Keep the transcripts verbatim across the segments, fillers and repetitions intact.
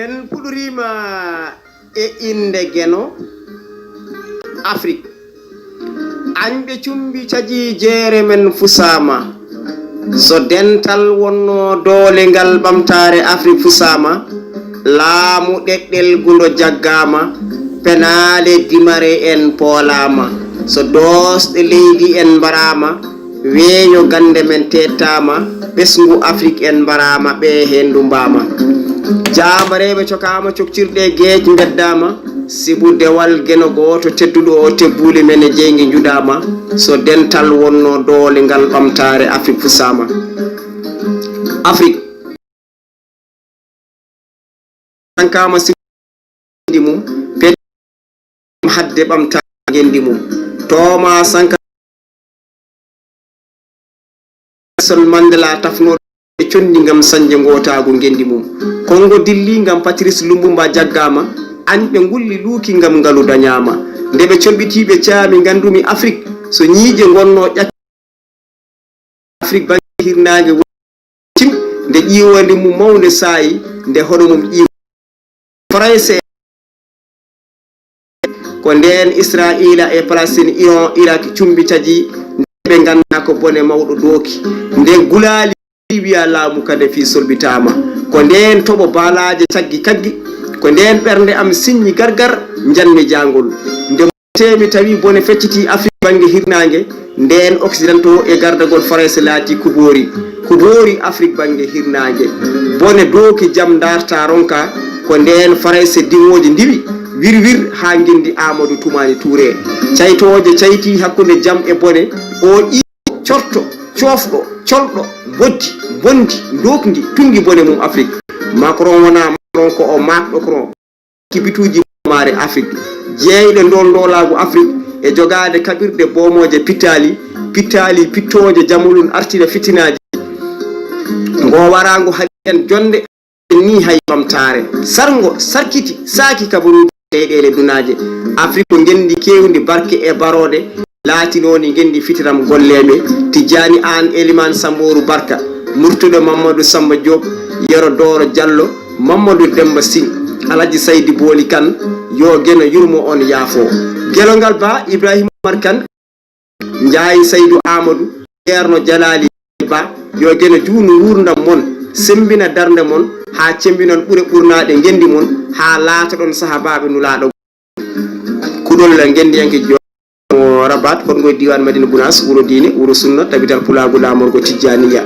En puɗɗoriima e innde Geno, Afrik. Añɓe cumbi caji jeere men fusaama. So dental wonno doole ngal ɓamtaare Afrik fusaama, laamu ɗeɗɗel gundo jaggaama, penaale dimare en poolaama. So doosɗe leydi en mbaraama, weeyo gannde men teettaama, ɓesngu Afrik en mbaraama, ɓe henndu mbaama. Jaambareeɓe cokaama, coktirɗe geec mbeddaama, sibu dewal Geno gooto tedduɗo o, tebbuuli men e jeynge njuɗaama, so dental wonno doole ngal ɓamtaare Afrik fusaama. Afrik. Sankama si ngendi mum, pe hadde ɓamta ngendi mum. Toma Sankara, Nelson Mandela tafno e condi ngam sanje ngotaagu ngendi mum. Kongo dilli ngam Patrice Lumumba jaggama, añɓe ngulli luuki ngam ngalu dañama. Nde ɓe colɓiti ɓe caami ngandumi Afrik, so ñiiƴe ngonno ƴakki Afrik bannge hirnaange woni tim, nde ƴiiwoonde mum mawnde saayi, nde hono mum ƴiiwo Farayse. Ko ndeen Israa'iila e Palestine, Iran, Irak cumbi caji, nde ɓe nganndaa ko bone mawɗo dooki, nde gulaali wiya laamu Kadafi solbitaama. Ko ndeen toɓo baalaaje caggi kaggi, ko ndeen ɓernde am siññi gargar, njanmi jaangol. Nde Tee mi tawi bone fecciti Afrik bannge hirnaange, ndeen Occidentaux e gardagol Farayse laati kuboori, kuboori Afrik bannge hirnaange. Bone dooki jam ndaarta ronka, ko ndeen Farayse diwooje ndiwi, wir wir haa ngenndi Aamadu Tumaani Tuure. Caytooje cayti hakkunde jam e bone, o ƴiiwo, corto, coofɗo, colɗo, mboddi, mbondi, ndookndi, tunngi bone mum Afrik. Macron wonaa Macron, ko o Macron. Kibituuji maare Afrik, jeeyɗe ndool ndoolaagu Afrik e jogaade kaɓirɗe boomooje pittaali, pittaali pittooje jamalun artira fitinaaji. Ngo waraango haɗi en jonnde, en nii hay ɓamtaare. Sarngo, sarkiti, saaki kabaruuji leyɗeele dunaaje. Afrik ko ngenndi keewndi barke e baroode, laatinoo ni ngenndi fitiram golleeɓe, Tijjaani Aan, Elimaan Sambooru Barka, Murtuɗo Mammadu Samba Joob, Yero Dooro Jallo, Mammadu Demmba Siŋ, Alhaji Saydi Booli Kan, yo Geno yurmo on yaafo. Gelongal Ba, Ibraahiima Umar Kan, Njaayi Saydu Aamadu, Ceerno Jalaali Ba, yo Geno juutnu nguurndam mon, semmbina darnde mon, haa cemmbinon ɓure ɓurnaaɗe ngenndi mon, haa laatoɗon sahaabaaɓe Nulaaɗo. Kuɗol ngenndiyanke jooni mo Rabat, hongo e diiwaan Madina Gunaas, wuro diine, wuro sunna, tabital pulaagu, laamorgo Tijjaaniya.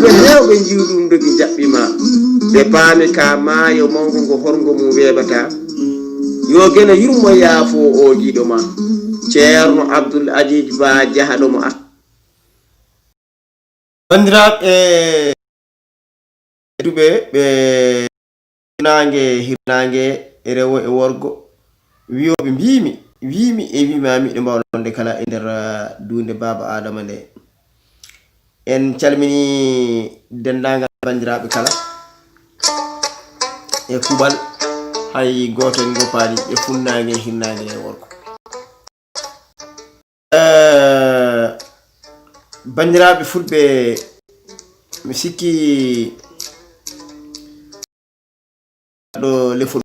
Duɓe heewɓe njiw ɗum dogi njaɓɓi ma. Ɓe paami ka maayo mawngo ngo horgo mum weeɓata. Yo Geno yurmo yaafo o giɗo ma. Ceerno Abdul Aziz Ba jahaɗo mo ar- Banndiraaɓe tedduɓe, ɓe naange, hirnaange, e rewo e worgo, wiyooɓe mbiimi, wiimi e wiimaami, ɗo mbaawno wonde kala e nder, ah, duunde Baaba Aadama nde. En calmini denndaangal banndiraaɓe kala, e kuuɓal, hay gooto en ngoppaani, e funnaange, hirnaange e worgo. Eh, banndiraaɓe fulɓe, mi sikki ɗo lefol.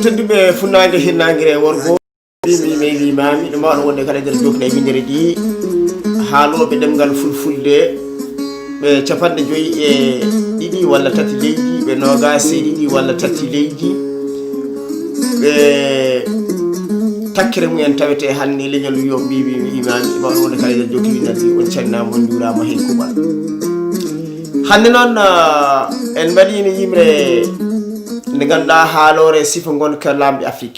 Tedduɓe funnaange, hirnaange, worgo, mbiimi, mi wiimaami, no mbaawɗo wonde kala e nder joofnde e winndere ɗi, haalooɓe ɗemngal fulfulde, ɓe capanɗe joyi e ɗiɗi walla tati leydi, ɓe noogaas e ɗiɗi walla tati leydi, ɓe takkere mumen tawete hannde e leñol yo mbiimi, mi wiimaami, no mbaawɗo wonde kala e nder joofnde e winndere ɗi, on calminaama, on njuuraama, hey kuuɓal. Hannde noon, ah, en mbaɗiino yimre nde ngannduɗaa haaloore sifa ngonka laamɓe Afrik.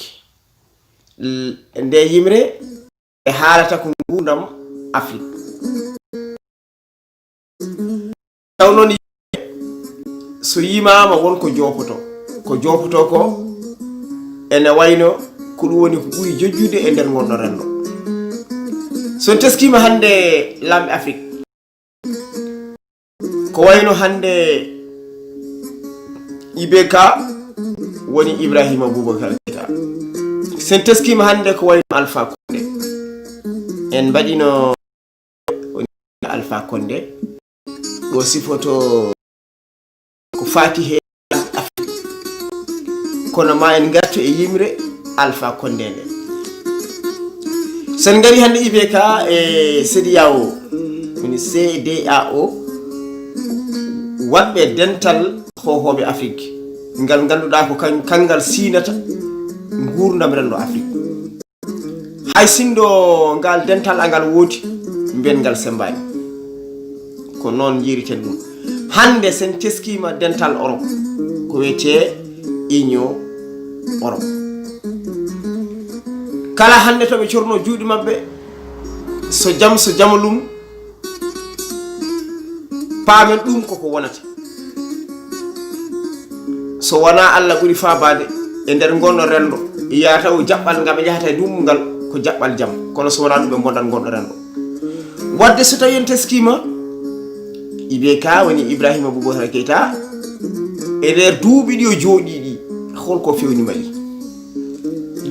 L-, nde yimre e haalata ko nguurndam Afrik. Taw noon, so yimaama won ko joopoto. Ko joopoto ko ene wayno ko ɗum woni ko ɓuri jojjude e nder ngonɗo renndo. So en teskiima hannde laamɓe Afrik, ko wayno hannde I B K woni Ibrahima Boubacar Keita. So en teskiima hannde ko wayno Alpha Condé. En mbaɗino Alpha Condé. Ɗo sifoto ko faati he Afrik. Kono ma en ngartu e yimre Alpha Condé nde. So en ngari hannde I B K e C D A O, woni C D A O, waɗɓe dental hoohooɓe Afrik, ngal ngannduɗaa ko kan-, kanngal siinata nguurndam renndo Afrik. Hay sinno ngal dental angal woodi, mbiyen ngal semmbaani. Ko noon njiyirten ɗum. Hannde so en teskiima dental Europe, ko wiyetee Union Europe. Kala hannde to ɓe corno juuɗe maɓɓe, so jam, so jamalum, paamen ɗum koko wonata. So wonaa Allah ɓuri faabaade e nder ngonɗo renndo, yahata o jaɓɓal ngal ɓe njahata e duuɓi ngal ko jaɓɓal jam. Kono so wonaa ɗum ɓe mbondat ngonɗo renndo. Waɗde so tawii en teskiima, I B K woni Ibrahima Boubacar Keita, e nder duuɓi ɗi o jooɗii ɗi, holko fewni Mali?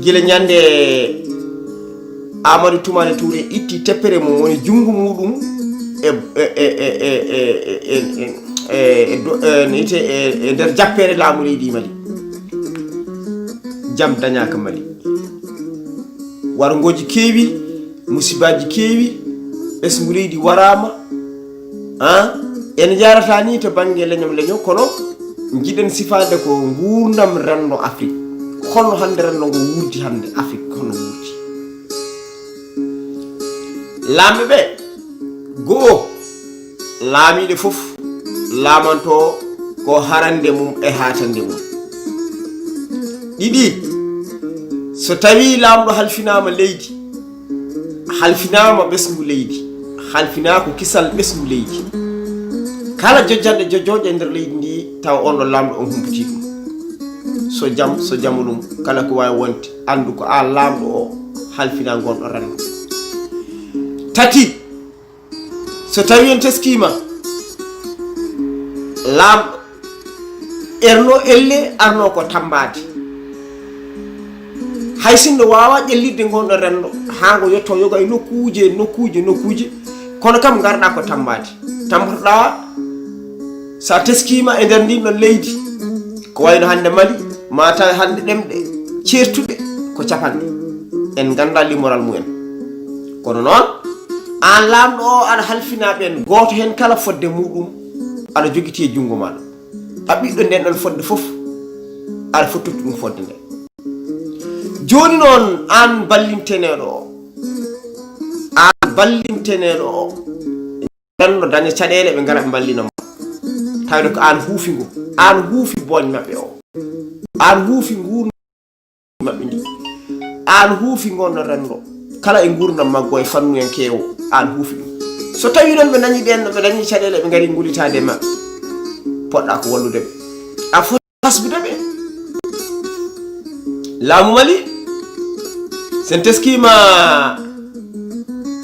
Gila ñande Amadou Toumani Touré itti teppere mum, woni junngo muɗum e, e, e, e, e, e, e, e, e, do-, e, no wiyetee, e, e nder jappeere laamu leydi Mali. Jam dañaaka Mali. Warngooji keewi, musibaaji keewi, ɓesngu leydi waraama. Ah, en njaarataa nii to bannge leñol leñol, kono njiɗen sifaade ko nguurndam renndo Afrik. Holno hannde renndo ngo wuurdi hannde Afrik, holno wuurdi? Laamɓe ɓe, go'o, laamiiɗo fof laamanto ko harande mum e hatande mum. Ɗiɗi, so tawii laamɗo halfinaama leydi, halfinaama ɓesngu leydi, halfinaa ko kisal ɓesngu leydi. Kala jojjanɗe jojjooje e nder leydi ndi, tawa on ɗo laamɗo on humpitii ɗum. So jam, so jamu ɗum, kala ko waawi wonde, anndu ko aan laamɗo o halfinaa ngonɗo renndo. Tati, so tawii en teskiima, laamɗo erno elle arno ko tammbaade. Hay sinno waawaa ƴellitde ngonɗo renndo, haa ngo yetto yoga e nokkuuje, nokkuuje, nokkuuje, kono kam ngarɗaa ko tammbaade. Tammbotoɗaa so a teskiima e nder ndin ɗon leydi, ko wayno hannde Mali, ma tawe hannde ɗemɗe ceertuɗe ko capanɗe. En nganndaa limoral mumen. Kono noon, aan laamɗo o, aɗa halfinaa ɓeen gooto heen kala fodde muɗum, aɗa jogitii e junngo maaɗa. A ɓiɗɗo nden ɗon fodde fof, aɗa foti tottude ɗum fodde nde. Jooni noon, aan ballinteneeɗo o, aan ballinteneeɗo o, renndo daña caɗeele ɓe ngara ɓe mballina mo. Tawde ko aan huufi ngu, aan huufi booñ maɓɓe o, aan huufi nguur maɓɓe ndi. Aan huufi ngonɗo renndo. Kala e nguurndam maggo e fannuyankeewo, aan huufi ɗum. So tawii noon ɓe dañi ɓeen, ɓe dañi caɗeele, ɓe ngari ngullitaade e ma, poɗɗaa ko wallude ɓe. A foti hasbude ɓe. Laamu Mali, so en teskiima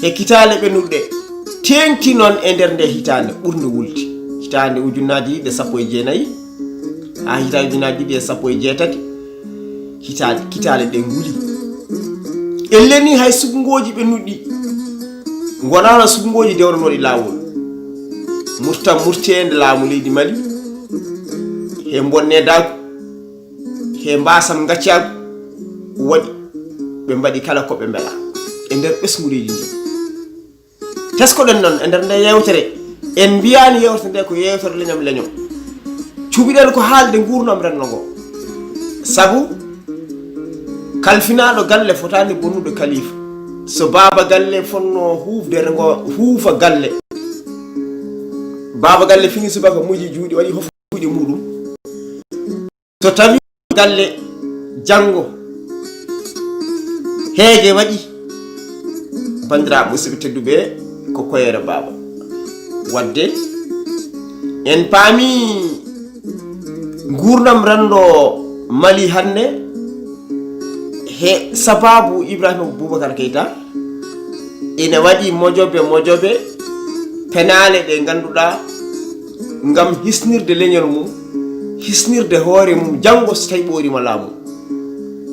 he kitaale ɓennuɗe, teeŋti noon e nder nde hitaande ɓurnde wulde. Hitaande ujunnaaji ɗiɗi e sappo e jeenayi, haa hitaande ujunnaaji ɗiɗi e sappo e jeetati, hitaande, kitaale ɗe nguli. Ellen ni hay sukngooji ɓe nuɗɗi. Ngonaano sukngooji dewranooɗi laawol. Murtam murteende laamu leydi Mali. He mbonneedaagu. He mbaasam ngaccaagu. waɗi, ɓe mbaɗi kala ko ɓe mbela e nder ɓesngu leydi ndi. Teskoɗen noon e nder nde yewtere, en mbiyaani yewtere nde ko yewtere leñam leño. Cuɓiɗen ko haalde nguurndam renndo ngo. Sabu kalfinaaɗo galle fotaani bonnude kalifa. So baaba galle fotnoo huufde rengo, huufa galle. Baaba galle fini subaka, muji juuɗe, waɗi hof juuɗe muɗum. So tawi galle janngo heege waɗi, banndiraaɓe musidɓe tedduɓe, ko koyeere baaba. Wadde en paami nguurndam renndo Mali hannde he sababu Ibrahima Boubacar Keita, ina waɗi mojobe mojobe, penaale ɗe ngannduɗaa, ngam hisnirde leñol mum, hisnirde hoore mum, janngo so tawi ɓoorima laamu.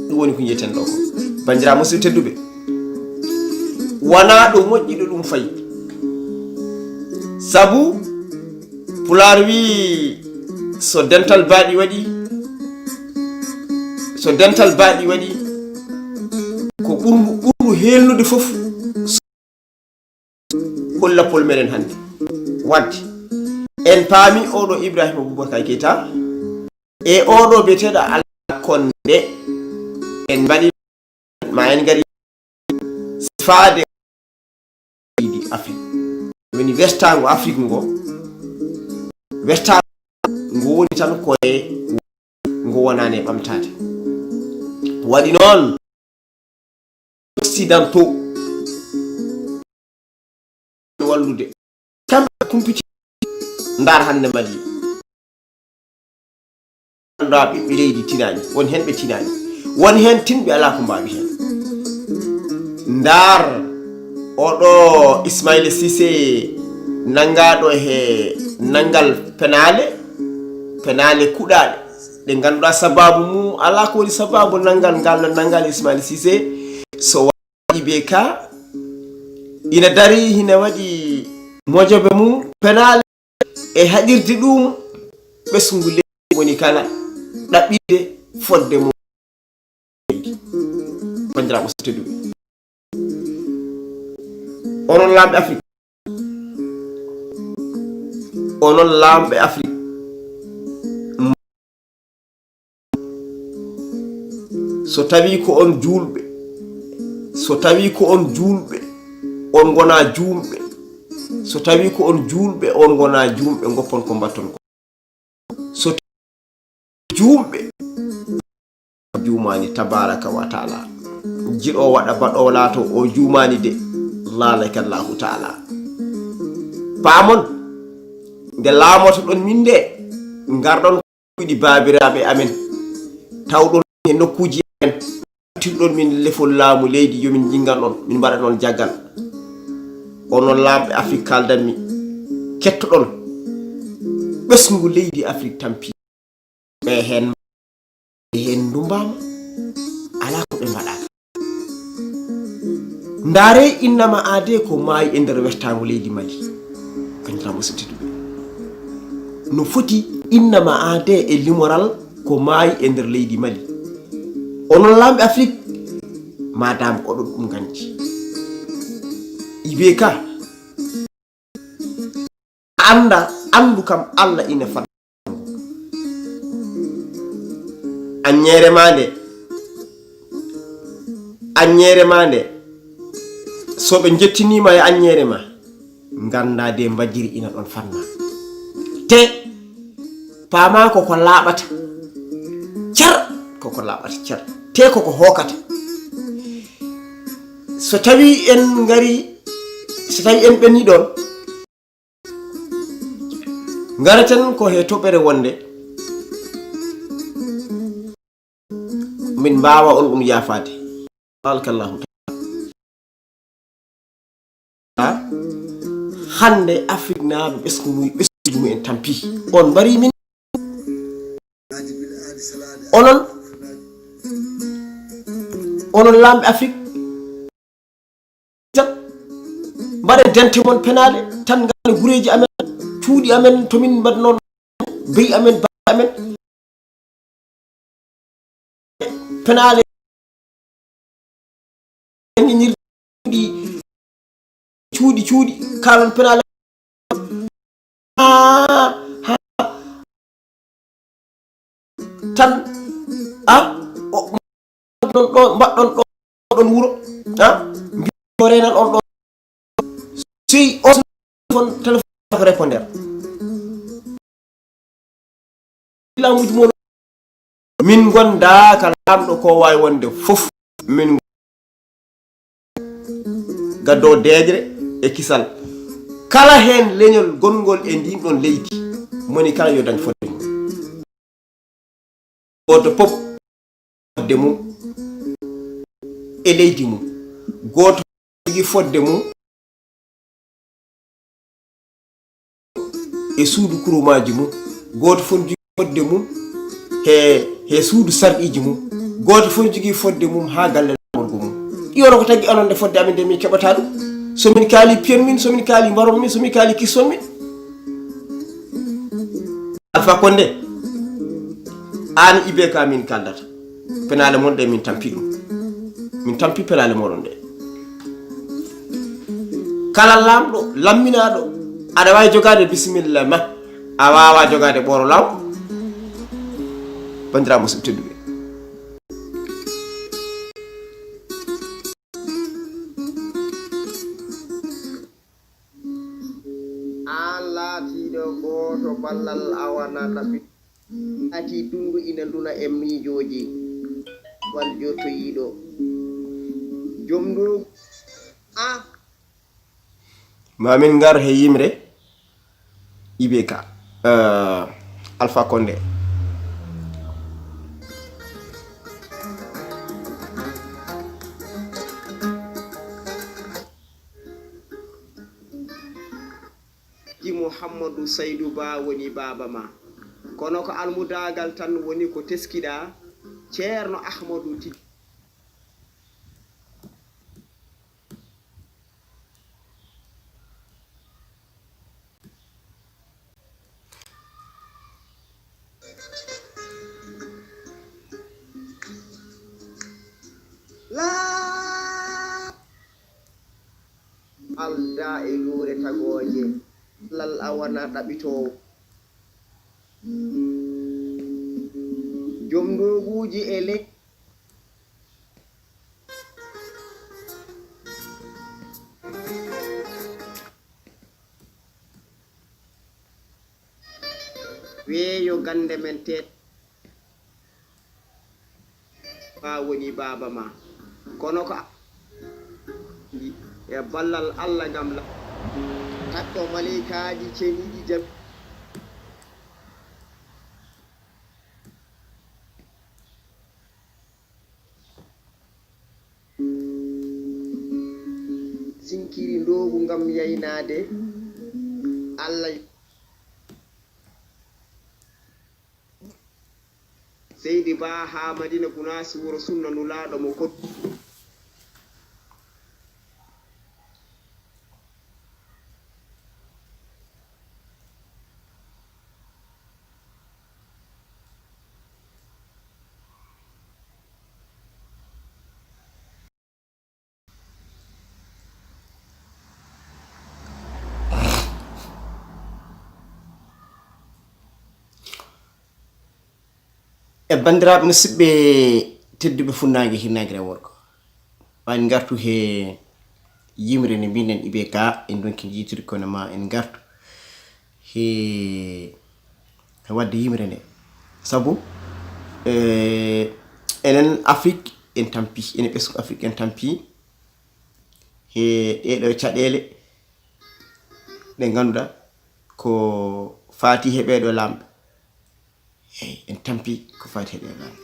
Ɗum woni ko njiyeten ɗo ko. Banndiraaɓe musidɓe tedduɓe, wonaa ɗo moƴƴi ɗo ɗum fayi. Sabu Pulaar wii, so dental baaɗi waɗi, so dental baaɗi waɗi, ko ɓurndu, ɓurndu heelnude fof ko lappol meɗen hannde. Wadde en paami oɗo Ibrahima Boubacar Keita e oɗo biyeteeɗo Alpha Condé, en mbaɗi ma en ngari faade leydi Afrik. Woni wertaango Afrik ngo, wertaango ngo woni tan ko e ngo wonaani e ɓamtaade. Waɗi noon, Occidentaux wallude. Kamɓe kumpiti. Ndaar hannde Mali. Anndaa ɓiɓɓe leydi tinaani, won heen ɓe tinaani. Won heen tinɓe alaa ko mbaawi heen. Ndaar oɗo Ismaïla Cissé nanngaaɗo he nanngal penaale, penaale kuɗaaɗe, ɗe ngannduɗaa sababu mum, alaa ko woni sababu nanngal ngal, nanngal Ismaïla Cissé, so waɗi be ka, ina darii, ina waɗi mojobe mum, penaale e haɗirde ɗum ɓesngu leydi woni kala ɗaɓɓitde fodde mum. Banndiraaɓe musidɓe tedduɓe, onon laamɓe Afrik, onon laamɓe Afrik, so tawi ko on juulɓe, so tawi ko on juulɓe, on ngona juumɓe. So tawi ko on juulɓe, on ngona juumɓe, ngoppon ko mbatton ko. So tawi juumɓe, juumaani tabaraka wa taala. Jiɗo waɗa baɗo laato o juumaani de, laalaka Allahu taala. Paamon, nde laamotoɗon min nde, ngarɗon ɗi baabiraaɓe amen, tawɗon e nokkuuji amen, tirɗon min lefol laamu leydi, yo min njingan on, min mbaɗa noon jaggal. Onon laamɓe Afrik, kaaldanmi, kettoɗon ɓesngu leydi Afrik tampi. Ɓe heen, ɓe heen ndumbaama, alaa ko ɓe mbaɗaaka. Ndaaree, innama aadee ko maayi e nder wertaango leydi Mali. Banndiraaɓe musidɓe tedduɓe, no foti innama aadee e limoral ko maayi e nder leydi Mali. Onon laamɓe Afrik, madame oɗon ɗum nganndi. Ibe ka, annda, anndu kam Allah ina fadda. Aññeere ma nde, aññeere ma nde, so ɓe njettiniima e aññeere ma, ngannda de mbajiri ina ɗon fanna. Te paama koko laaɓata cer, koko laaɓata cer, te koko hookata. So tawi en ngari, so tawi en ɓenni ɗon, ngaraten ko he toɓere wonde min mbaawa on ɗum yaafaade. Barkallahu taala. Hannde Afrik naaɓe ɓesngu mum, ɓesnguuji mum en tampi. On mbari min. Onon, onon laamɓe Afrik, tan mbaɗen dente mon penaale, tan ngarɗen gureeji amen, cuuɗi amen, to min mbaɗ noon, beyi amen, baaji amen, penaale. ñiñirde cuuɗi, cuuɗi, cuuɗi, kalon penaale. Haa, haa, tan, a, o, ɗon ɗo, mbaɗɗon ɗo, ɗon wuro, a, mbiɗo renan on ɗo. Sey o téléphone, téléphone ko répondeur. Laamuuji mon, min ngondaa ka laamɗo ko waawi wonde fof. Min gaddo deeƴre e kisal. Kala heen leñol gonngol e ndiin ɗoon leydi, moni kala yo dañ fodde mum. Gooto fof fodde mum e leydi mum. Gooto fof jogii fodde mum e suudu kurumaaji mum. Gooto fof jogii fodde mum he, he suudu sarɗiiji mum. Gooto fof jogii fodde mum haa galle laamorgo mum. Ɗi onon ko tagi onon nde fodde amin nde min keɓata ɗum. So min kaali piyon min, so min kaali mbaron min, so min kaali kisson min. Alpha Condé, aan I B K min kaldata. Penaale mon ɗe min tampi ɗum. Min tampi penaale moɗon ɗe. Kala laamɗo, lamminaaɗo, aɗa waawi jogaade bisimilla ma. A waawaa jogaade ɓooro law. Banndiraaɓe musidɓe tedduɓe. Aan laatiiɗo gooto ballal awa na ɗaɓɓi. Laati dundu ina nduna e miijooji. Wal jotoyiiɗo. Jom ndu a. Ma min ngar he yimre I B K, eh, Alpha Condé. Ji Muhammadu Saydu Ba woni baaba ma. Kono ko almudaagal tan woni ko teskiɗaa, Ceerno Ahmadu Tijjani. Laa aldaa e luure tagooje, lal a wona ɗaɓitoowo. Jom ndooguuji e le. Weeyo gannde men teet. Ba woni baaba ma. Kono ko a-, e ballal Allah ngam la-, takko maleykaaji ceniiɗi jam. Sinkiri ndoogu ngam yaynaade Allah. Seydi Ba haa Madina Gunaas, wuro sunna nulaaɗo mo ko. E banndiraaɓe musidɓe tedduɓe funnaange, hirnaange, rewo, worgo, maa en ngartu he yimre nde mbiɗen I B K, en ndonki jiytude kono maa en ngartu he, he waɗde yimre nde. Sabu, eh, enen Afrik en tampi, enen ɓesngu Afrik en tampi he ɗeeɗo caɗeele ɗe ngannduɗaa ko faati he ɓeeɗo laamɓe. Eey, en tampi ko faati he ɓeeɗo laamɓe.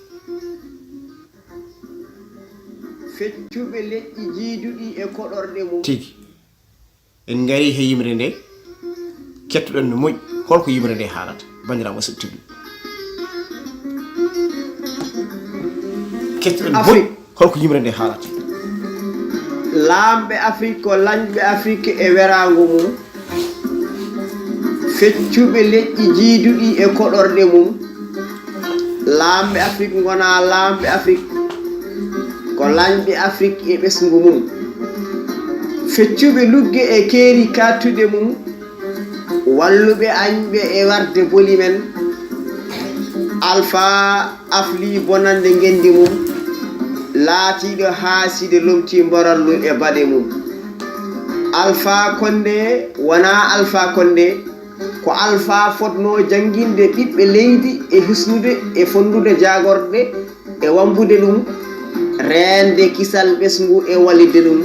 Feccuɓe leƴƴi jiiduɗi e koɗorɗe mum. Tigi. En ngarii he yimre nde, kettoɗen no moƴƴi, holko yimre nde haalata, banndiraaɓe musidɓe tedduɓe? Kettoɗen no moƴƴi, Afrik. Holko yimre nde haalata? Laamɓe Afrik ko lañɓe Afrik e weraango mum. Feccuɓe leƴƴi jiiduɗi e koɗorɗe mum. Laamɓe Afrik ngonaa laamɓe Afrik. ko lañɓe Afrik e ɓesngu mum, feccuɓe lugge e keeri kaattuɗe mum, walluɓe añɓe e warde boli men. Alfaa aflii bonannde ngenndi mum, laatiiɗo haaside lomtii mborallu e baɗe mum. Alfaa Konde wonaa Alfaa Konde, ko Alfaa fotnoo jannginde ɓiɓɓe leydi e hisnude e fonndude jaagorɗe e wambude ɗum, reende kisal ɓesngu e wallitde ɗum,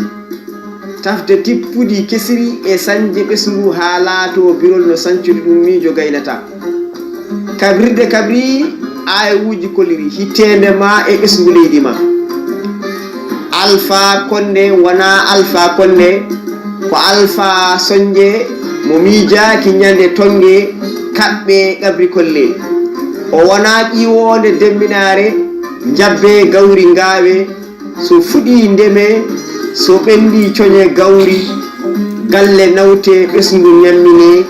tafde tippudi kesiri e sañde ɓesngu haa laatoo birol no sañcude ɗum miijo gaynata. Kabrirde kabri aayewuuji kolliri hitteende ma e ɓesngu leydi ma. Alfaa Konde wonaa Alfaa Konde, ko Alfaa Soñnje mo miijaaki ñande tonnge kaɓɓe qabri kolle. O wonaa ƴiwoonde demminaare, njabbee gawri ngaawee, so fuɗii ndemee, so ɓenndii coñee gawri, galle nawtee ɓesngu ñamminee.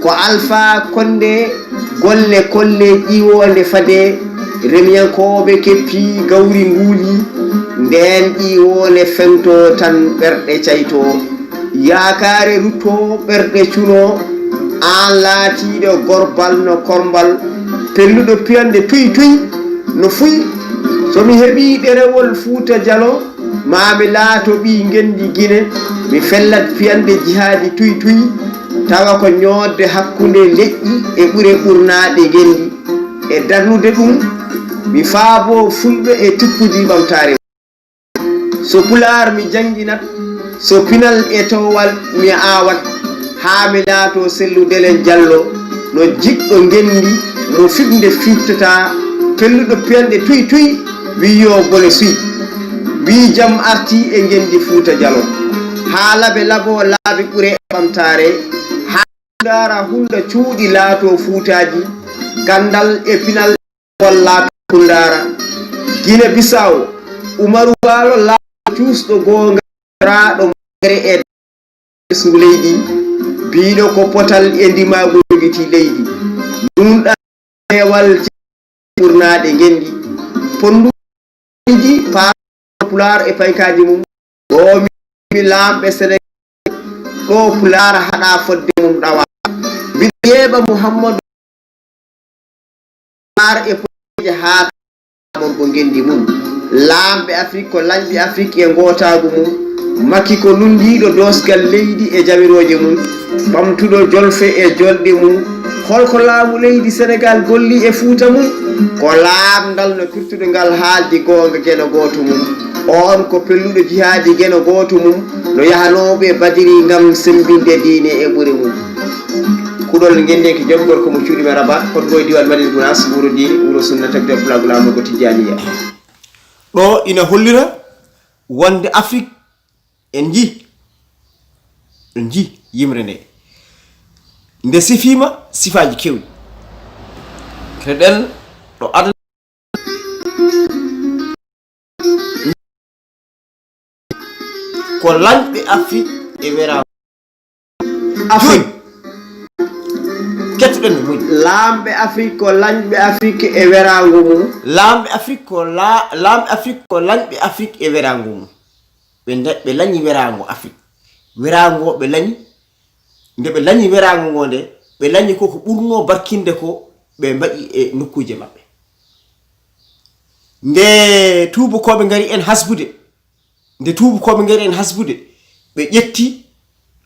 Ko Alfaa Konde golle kolle ƴiwoonde fadee, remiyankooɓe keppii gawri nguuli, ndeen ƴiwoonde feŋtoo tan ɓerɗe caytoo. Yaakaare ruttoo, ɓerɗe cunoo, aan laatiiɗo gorbal no kormbal, pelluɗo piyanɗe tuy tuy no fuy. So mi heɓii ɗerewol Fuuta Jalo, maa mi laato ɓii ngenndi Gine, mi fellat piyanɗe jihaadi tuy tuy, tawa ko ñoodde hakkunde leƴƴi e ɓure ɓurnaaɗe ngenndi. E darnude ɗum, mi faaboo fulɓe e tippudi ɓamtaare. So pulaar mi jannginat, so pinal e toowal mi aawat, haa mi laatoo Sellu Delen Jallo, no jiɗɗo ngenndi, mo fiɓnde fiɓtataa, pelluɗo piyanɗe tuy tuy, wiyyoo bone suy. Wii jam artii e ngenndi Fuuta Jalo, haa labe laboo laabi ɓure e ɓamtaare, haa ndaara hulda cuuɗi laatoo fuutaaji, ganndal e pinal walla Kundaara, Gine Bisaw, Umaru Waalo laawol cuusɗo goonga, raaɗo moƴƴere e ɓesngu leydi, biiɗo ko potal e ndimaagu jogitii leydi, nuunɗal peewal ɓurnaaɗe ngenndi, ponnduɗi paaɗo Pulaar e paykaaji mum, ɗo mi laamɓe Senegaal, ɗo Pulaar haɗaa fodde mum ɗawa. Mbiɗo yeeɓa Muhammadu Pulaar e Pulaarje haa mon ko ngenndi mum. Laamɓe Afrik ko lañɓe Afrik e ngootaagu mum. Makki ko lunndiiɗo doosgal leydi e jamirooje mum, ɓamtuɗo jolfe e jolɗe mum. Holko laamu leydi Senegaal golli e Fuuta mum? Ko laamndal no pirtuɗo ngal haaldi goonga geno gooto mum. Oon ko pelluɗo jihaadi geno gooto mum, no yahanooɓe Badiri ngam semmbinde diine e ɓure mum. Kuɗol ngenndenki jom gorko mo cuuɗi men Rabat, hoɗgo e diiwaan Madina Gunaas, wuro diine, wuro sunna, tabital pulaagu laamorgo Tijjaaniya. Ɗo ina hollira wonde Afrik en nji, en nji yimre nde. Nde sifiima sifaaji keewɗi. Keɗen ɗo adana ko lañɓe Afrik e wera Afrik. Kettuɗen no moƴƴi. Laamɓe Afrik ko lañɓe Afrik e weraango mum. Laamɓe Afrik ko la-, laamɓe Afrik ko lañɓe Afrik e weraango mum. Ɓe nda-, ɓe lañi weraango Afrik. Weraango ɓe lañi, nde ɓe lañi weraango ngo nde, ɓe lañi ko ko ɓurnoo barkinde ko ɓe mbaɗi e nokkuuje maɓɓe. Nde tuubakooɓe ngari en hasbude, Nde tuubakooɓe ngari en hasbude, ɓe ƴetti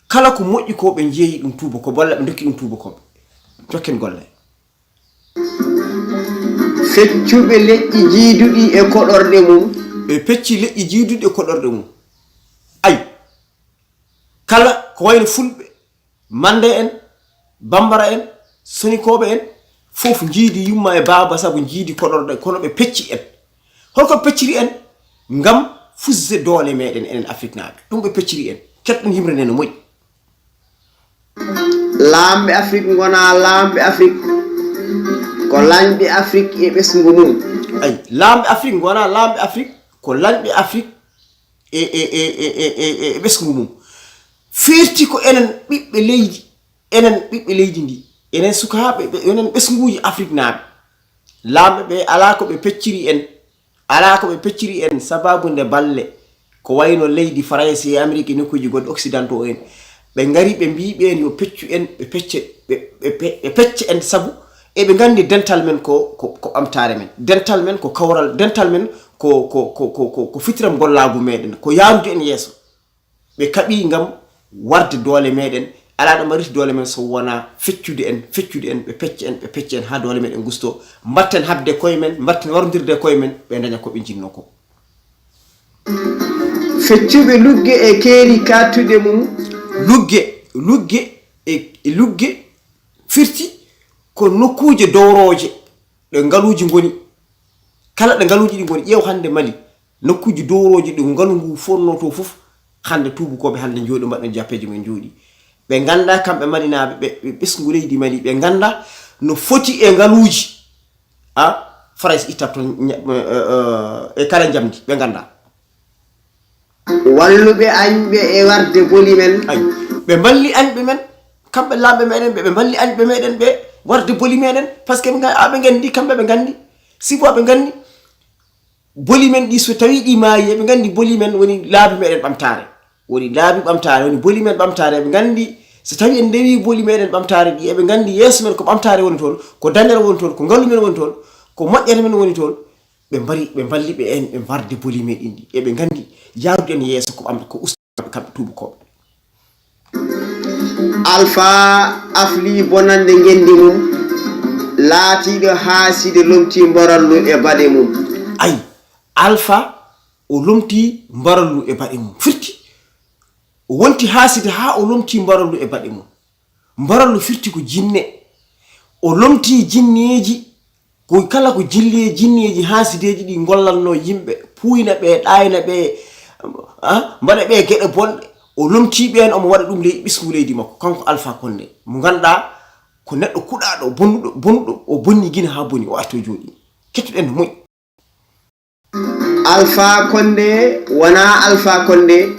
kala ko moƴƴi ko ɓe njeeyi ɗum tuubakooɓe, walla ɓe ndokki ɗum tuubakooɓe. Jokken golle. Feccuɓe leƴƴi jiiduɗi e koɗorɗe mum. Ɓe pecci leƴƴi jiiduɗi e koɗorɗe mum. Ay, kala ko wayno Fulɓe, Mande en, Bambara en, Sonikooɓe en, fof njiidi yumma e baaba sabu njiidi koɗorɗe, kono ɓe pecci en. Holko ɓe pecciri en? Ngam fusde doole meɗen enen Afriknaaɓe. Ɗum ɓe pecciri en. Ketɗen yimre nde no moƴƴi. Laamɓe Afrik ngonaa laamɓe Afrik, ko lañɓe Afrik e ɓesngu mum. Ay, laamɓe Afrik ngonaa laamɓe Afrik, ko lañɓe Afrik e, e, e ɓesngu mum. Firti ko enen ɓiɓɓe leydi, enen ɓiɓɓe leydi ndi, enen sukaaɓe, ɓe, enen ɓesnguuji Afriknaaɓe. Laamɓe ɓe alaa ko ɓe pecciri en, Alaa ko ɓe pecciri en sababu nde balle, ko wayno leydi Farayse e Amerik e nokkuuji goɗɗi occidentaux en. Ɓe ngari ɓe mbii ɓeen yo peccu en, ɓe pecce, ɓe, ɓe, ɓe, ɓe pecce en sabu eɓe nganndi dental men ko, ko, ko ɓamtaare men. Dental men ko kawral, dental men ko, ko, ko, ko, ko, ko fitiram gollaagu meɗen, ko yaarude en yeeso. Ɓe kaɓii ngam warde doole meɗen. Alaa ɗo marriti doole men so wonaa feccude en, feccude en, ɓe pecce en, ɓe pecce en haa doole meɗen gustoo. Mbatten haɓde koye men, mbatten warondirde koye men, ɓe ndaña ko ɓe njinnoo ko. Feccuɓe lugge e keeri kaattuɗe mum. Lugge, lugge e, e lugge firti ko nokkuuje dowrooje ɗe ngaluuji ngoni. Kala ɗe ngaluuji ɗi ngoni, ƴeew hannde Mali, nokkuuji dowrooji ɗi ngalu ngu fonnoo to fof, hannde tuubukooɓe hannde njooɗi mbaɗa jappeeji mum njooɗi. Ɓe nganndaa kamɓe Malinaaɓe, ɓe, ɓe ɓesngu leydi Mali, ɓe nganndaa no foti e ngaluuji. A, Farayse itta toon ña-, eh, eh, eh, e kala njamndi, ɓe nganndaa. Walluɓe añɓe e warde boli men. Ay, ɓe mballi añɓe men, kamɓe laamɓe meɗen ɓe, ɓe mballi añɓe meɗen ɓe warde boli meɗen, par ce que ɓe nga-, aɓe nganndi, kamɓe ɓe nganndi, sibu aɓe nganndi, boli men ɗi so tawi ɗi maayi, eɓe nganndi boli men woni laabi meɗen ɓamtaare. Woni laabi ɓamtaare, woni boli men ɓamtaare, eɓe nganndi so tawi en ndewi boli meɗen ɓamtaare ɗi, eɓe nganndi yeeso men ko ɓamtaare woni toon, ko dañere woni toon, ko ngalu men woni toon, ko moƴƴere men woni toon. Ɓe mbari, ɓe mballi ɓe en, ɓe mbarde boli meɗen ɗi. Eɓe nganndi yaarude en yeeso ko ɓam-, ko usta kamɓe tuubukooɓe. Alfa afli bonannde ngenndi mum, laatiiɗo haaside lomtii mbarallu e baɗe mum. Ay, Alfa o lomtii mbarallu e baɗe mum. Firti, o wonti haaside haa o lomtii mbarallu e baɗe mum. Mbarallu firti ko jinne. O lomtii jinneeji, ko kala ko jilli-, jinneeji haasideeji ɗi ngollatnoo yimɓe, puuyna ɓe, ɗaayna ɓe, ah, mbaɗa ɓe geɗe bonɗe. O lomtii ɓeen, omo waɗa ɗum ley ɓesngu leydi makko, kanko Alfa Konde, mo ngannduɗaa ko neɗɗo kuɗaaɗo, bonnuɗo, bonnuɗo, o bonni Gine haa boni, o arti o jooɗii. Kettuɗen no moƴƴi. Alfa Konde wonaa Alfa Konde,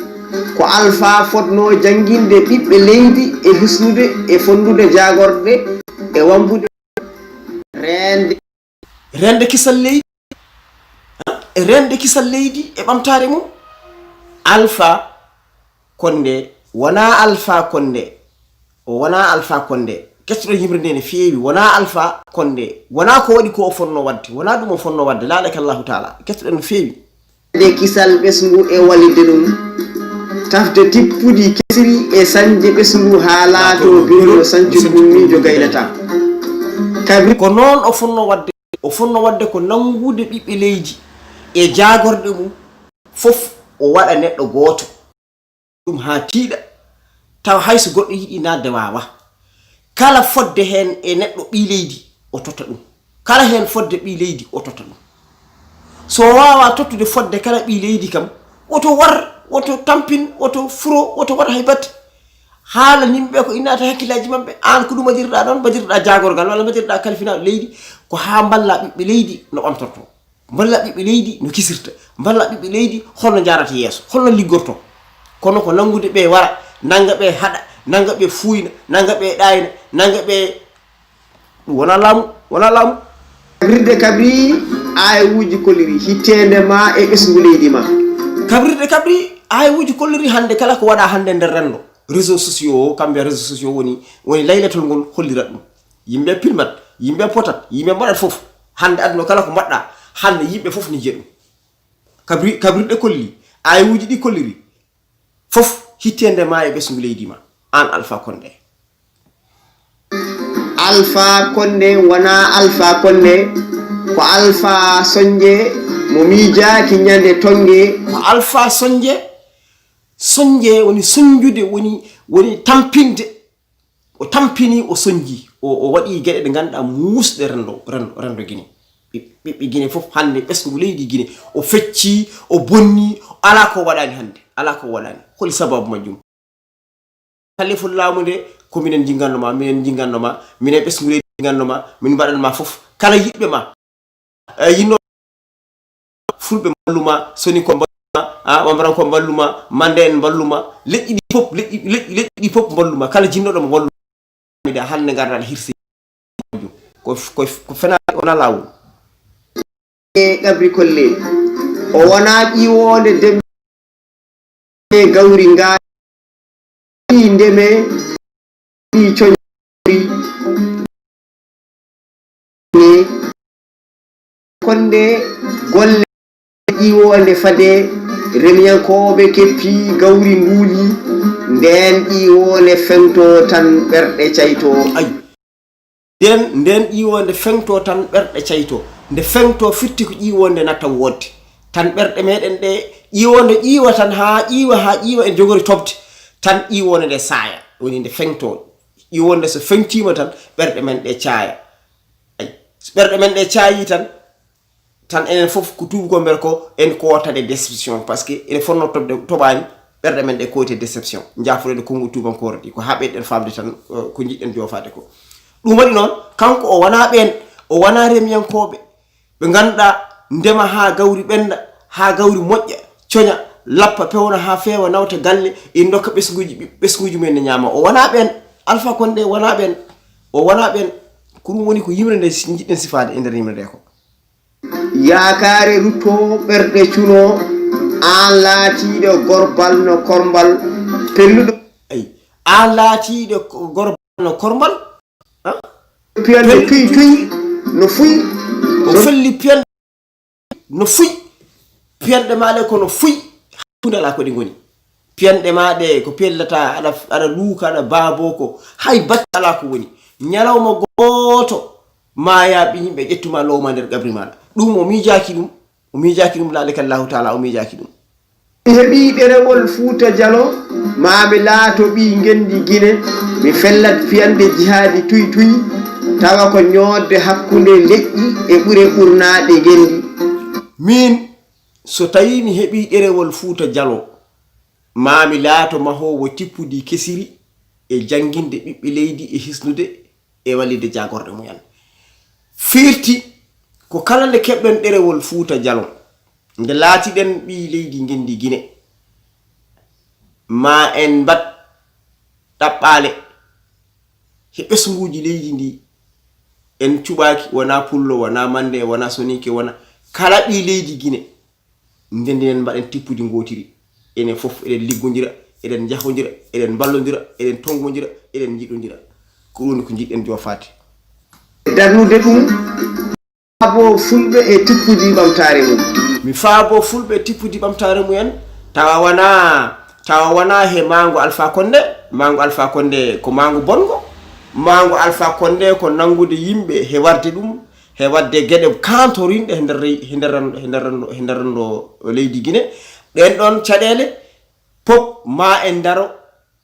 ko Alfa fotnoo jannginde ɓiɓɓe leydi e hisnude e fonndude jaagorɗe e wambude reende. Reende kisal leydi, ah, e reende kisal leydi e ɓamtaare mum. Alfa Konde wonaa Alfa Konde. O wonaa Alfa Konde. Kettoɗon yimre nde ne feewi. Wonaa Alfa Konde. Wonaa ko waɗi ko o fonnoo waɗde. Wonaa ɗum o fonnoo waɗde. Laaɗake Allahu Taala. Kettoɗen no feewi. De kisal ɓesngu e wallitde ɗum. Tafde tippudi kesiri e sañde ɓesngu haa laatoo birno sañcude ɗum miijo gaynata. Kabri- Ko noon o fonnoo waɗde. O fonnoo waɗde ko nanngude ɓiɓɓe leydi e jaagorɗe mum. Fof o waɗa neɗɗo gooto. Ɗum haa tiiɗa, tawa hay so goɗɗo yiɗi naatde waawaa. Kala fotde heen e neɗɗo ɓii leydi, o totta ɗum. Kala heen fotde ɓii leydi, o totta ɗum. So o waawaa tottude fotde kala ɓii leydi kam, woto war, woto tampin, woto furo, woto waɗ hay batte. Haala yimɓe ɓe ko innata hakkillaaji maɓɓe, aan ko ɗum mbaɗirɗaa ɗoon, mbaɗirɗaa jaagorgal walla mbaɗirɗaa kalfinaaɗo leydi, ko haa mballaa ɓiɓɓe leydi no ɓamtortoo. Mballa ɓiɓɓe leydi no kisirta, mballa ɓiɓɓe leydi holno njaarata yeeso, holno liggorto. Kono ko nanngude ɓe wara, nannga ɓe haɗa, nannga ɓe fuuyna, nannga ɓe ɗaayna, nannga ɓe, ɗum wonaa laamu, wonaa laamu. Kabrirde kabri, aayewuuji kolliri hitteende ma e ɓesngu leydi ma. Kabrirde kabri, aayewuuji kolliri hannde kala ko waɗaa hannde nder renndo. Réseaux sociaux o, kamɓe réseaux sociaux woni, woni laylatal ngol hollirat ɗum. Yimɓe pilmat, yimɓe potat, yimɓe mbaɗat fof. Hannde aduna kala ko mbaɗɗa, hannde yimɓe fof ne njiya ɗum. Kabri-, kabrirɗe kolli, aayewuuji ɗi kolliri, fof hitteende ma e ɓesngu leydi ma, aan Alfa Konde. Alfa Konde wonaa Alfa Konde, ko Alfa Soñde mo miijaaki ñande toŋnge. Ko Alfa Soñde, Soñde woni soñjude, woni, woni tampinde. O tampini, o soñji, o, o waɗi geɗe ɗe ngannduɗaa muusɗe renndo, renndo, renndo Gine. Ɓi-, ɓiɓɓe Gine fof hannde, ɓesngu leydi Gine, o fecci, o bonni, alaa ko waɗaani hannde, alaa ko waɗaani. Holi sababu majjum? Kalifol laamu nde, ko minen njinganno ma, minen njinganno ma, minen ɓesngu leydi njinganno ma, min mbaɗan ma fof. Kala yiɗɓe ma, eh, yinno Fulɓe mballu ma, Soninko mballu ma, ah, Bambaranko mballu ma, Mande en mballu ma, leƴƴi ɗi fof, leƴƴi, leƴƴi, leƴƴi ɗi fof mballu ma, kala jinnoɗo mo mballu ma, hannde ngarɗaa hirsi. Ko, ko, ko fenaande wonaa laawol. E kabri kolle, O wonaa ƴiwoonde dembe gawri ngaari, ɗi ndeme, ɗi coñori, ni. Konde golle ƴiwoonde fade, remiyankooɓe keppi gawri nguuli, ndeen ƴiwoonde feŋto tan ɓerɗe cayto. Ay. Nden, nden ƴiwoonde feŋto tan ɓerɗe cayto. Nde feŋto firti ko ƴiwoonde natta woodde. Tan ɓerɗe meɗen ɗe ƴiwoonde ƴiiwa tan haa ƴiiwa, haa ƴiiwa en jogori toɓde. Tan ƴiwoonde nde saaya. Woni nde feŋto. Ƴiwoonde so feŋtiima tan ɓerɗe men ɗe caaya. Ay, so ɓerɗe men ɗe caayi tan, tan enen fof ko tuubu ko mbeɗa ko en kootade déception, parce que ene fotnoo toɓde, toɓaani, ɓerɗe men ɗe kooti déception. Njaafoɗen konngu tuubankoore ɗi, ko haa ɓeyɗen faamde tan, eh, ko njiɗɗen joofaade ko. Ɗum waɗi noon, kanko o wonaa ɓeen, o wonaa remiyankooɓe ɓe ngannduɗaa ndema haa gawri ɓennda, haa gawri moƴƴa, coña, lappa, pewna haa feewa, nawta galle, ina ndokka ɓesnguuji, ɓesnguuji mumen ne ñaama. O wonaa ɓeen, Alpha Condé wonaa ɓeen, o wonaa ɓeen. Ko ɗum woni ko yimre nde si-, njiɗɗen sifaade e nder yimre nde ko. Yaakaare ruttoo, ɓerɗe cunoo, aan laatiiɗo gorbal no kormbal, pelluɗo. Ay, aan laatiiɗo ko-, gorbal no kormbal, ah? Piyanɗe tuy tuy no fuy. O felli piyanɗe no fuy. Piyanɗe maa ɗe ko no fuy. Hakkunde alaa ko ɗi ngoni. Piyanɗe maa ɗe ko pellata, aɗa, aɗa luuka, aɗa baaboo ko. Hay batte alaa ko woni. Ñalawma gooto, maayaa ɓe yimɓe ƴettu ma loowa ma nder qabri maaɗa. Ɗum o miijaaki ɗum. O miijaaki ɗum, laalika Allahu Taala, o miijaaki ɗum. Mi heɓii ɗerewol Fuuta Jalo, maa mi laato ɓii ngenndi Gine, mi fellat piyanɗe jihaadi tuy tuy, tawa ko ñoodde hakkunde leƴƴi e ɓure ɓurnaaɗe ngenndi. Miin, so tawii mi heɓii ɗerewol Fuuta Jalo, maa mi laato mahoowo tippudi kesiri e jannginde ɓiɓɓe leydi e hisnude e wallitde jaagorɗe mumen. Firti ko kala nde keɓɗen ɗerewol Fuuta Jalo, nde laatiɗen ɓii leydi ngenndi Gine, maa en mbaɗ ɗaɓɓaale he ɓesnguuji leydi ndi. En cuɓaaki, wonaa Pullo, wonaa Mande, wonaa Soninke, wonaa kala ɓii leydi Gine. Ndenndinen mbaɗen tippudi ngootiri. Enen fof eɗen liggondira, eɗen njahondira, eɗen mballondira, eɗen tonngondira, eɗen njiɗondira. Ko ɗum woni ko njiɗɗen joofaade. Darnude ɗum, faabo fulɓe e tippudi ɓamtaare mum. Mi faabo fulɓe e tippudi ɓamtaare mumen, tawa wonaa, tawa wonaa he maango Alpha Condé, maango Alpha Condé ko maango bonngo, maango Alpha Condé ko nanngude yimɓe he warde ɗum, he waɗde geɗe kaantorinɗe he nder rey-, he nder renndo, he nder renndo, he nder renndo leydi Gine. Ɗeen ɗoon caɗeele pop maa en ndaro,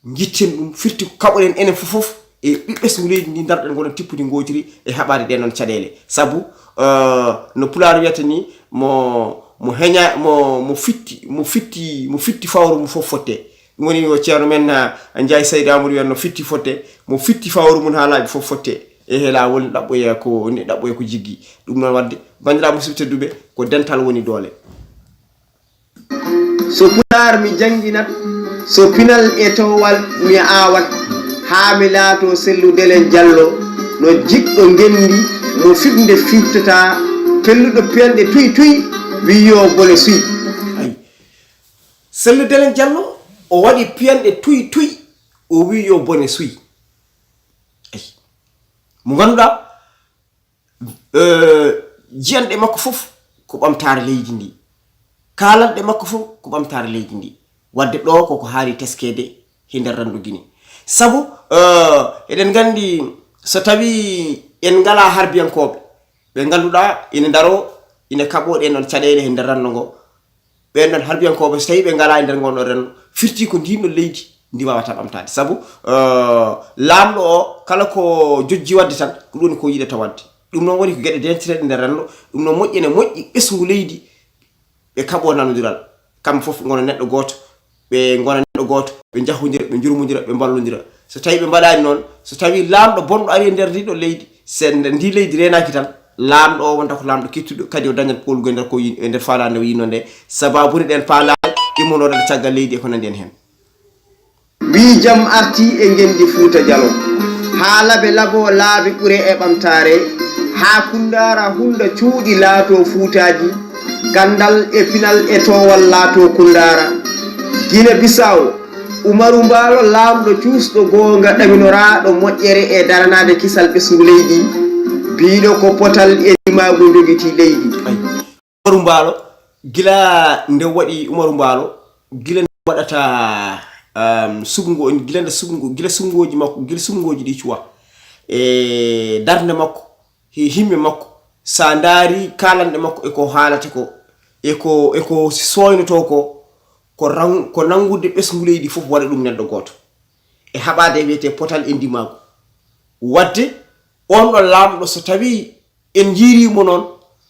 njitten ɗum, firti ko kaɓoɗen enen fof fof e ɓiɓɓe ɓesngu leydi ndi, ndarɗen ngoɗen tippudi ngootiri e haɓaade ɗeen ɗoon caɗeele. Sabu, eh, no Pulaar wiyata ni, mo, mo heña, mo, mo fitti, mo fitti, mo fitti fawru mum fof fotte. Ɗum woni o ceerno men, ah, Njaay Saydu Aamadu wiyatno fitti fotte, mo fitti fawru mum haa laaɓi fof fotte. E he laawol ne ɗaɓɓoya ko, ne ɗaɓɓoya ko jiggi. Ɗum noon waɗde, banndiraaɓe musidɓe tedduɓe, ko dental woni doole. So pulaar mi jannginat, so pinal e towal mi aawat, haa mi laatoo Sellu Delen Jallo, no jiɗɗo ngenndi, mo fiɓnde fiɓtata, pelluɗo piyanɗe tuy tuy, wiyo bone suy. Ay. Sellu Delen Jallo, o waɗi piyanɗe tuy tuy, o wi yo bone suy. Ay. Mo ngannduɗaa, eh, jiyanɗe makko fof ko ɓamtaare leydi ndi. Kaalanɗe makko fof ko ɓamtaare leydi ndi. Waɗde ɗo koko haani teskeede he nder renndo Gine. Sabu, eh, eɗen nganndi so tawii en ngalaa harbiyankooɓe, ɓe ngannduɗaa ina ndaroo, ina kaɓoo ɗeen ɗoon caɗeele he nder renndo ngo, ɓeen ɗoon harbiyankooɓe, so tawii ɓe ngalaa e nder ngoon ɗoon renndo, firti ko ndiin ɗoon leydi ndi waawataa ɓamtaade. Sabu, eh, laamɗo o, kala ko jojji waɗde tan, ko ɗum woni ko yiɗata waɗde. Ɗum noon woni ko geɗe denteteeɗe nder renndo. Ɗum noon moƴƴi ene moƴƴi ɓesngu leydi, ɓe kaɓoo nanondiral. Kamɓe fof ngona neɗɗo gooto, ɓe ngona neɗɗo gooto, ɓe njahondira, ɓe njurmondira, ɓe mballondira. So tawii ɓe mbaɗaani noon, so tawii laamɗo bonɗo arii e nder ndii ɗoo leydi, se nde ndii leydi reenaaki tan, laamɗo o wonta ko laamɗo kettuɗo, kadi o dañat poolgol e nder ko yi-, e nder faalaande o yinno nde, sabaabu ne ɗeen faalaande immonooɗe caggal leydi e ko nanndi en heen. Wii jam artii e ngenndi Fuuta Jaloo, haa labe laboo laabi ɓure e ɓamtaare, haa kunndaara hunnda cuuɗi laatoo fuutaaji, Ganndal e pinal e toowal laato Kunndaara. Gine Bisaw, Umaru Mbaalo, laamɗo cuusɗo goonga, ɗaminoraaɗo moƴƴere e daranaade kisal ɓesngu leydi, biiɗo ko potal e ndimaagu jogitii leydi. Umaru Mbaalo, gila nde waɗi Umaru Mbaalo, gila nde waɗata um, suɓngo, gila nde suɓngo, gila suɓngooji makko, gila suɓngooji ɗi cuwa e darnde makko, e himme makko, sa ndaari kaalanɗe makko e ko haalata ko, e ko e ko sooynotoo ko, ko ran- ko nanngude ɓesngu leydi fof waɗa ɗum neɗɗo gooto, e haɓaade e wiyetee potal e ndimaagu. Waɗde oon ɗon laamɗo, so tawii en njiirii mo noon,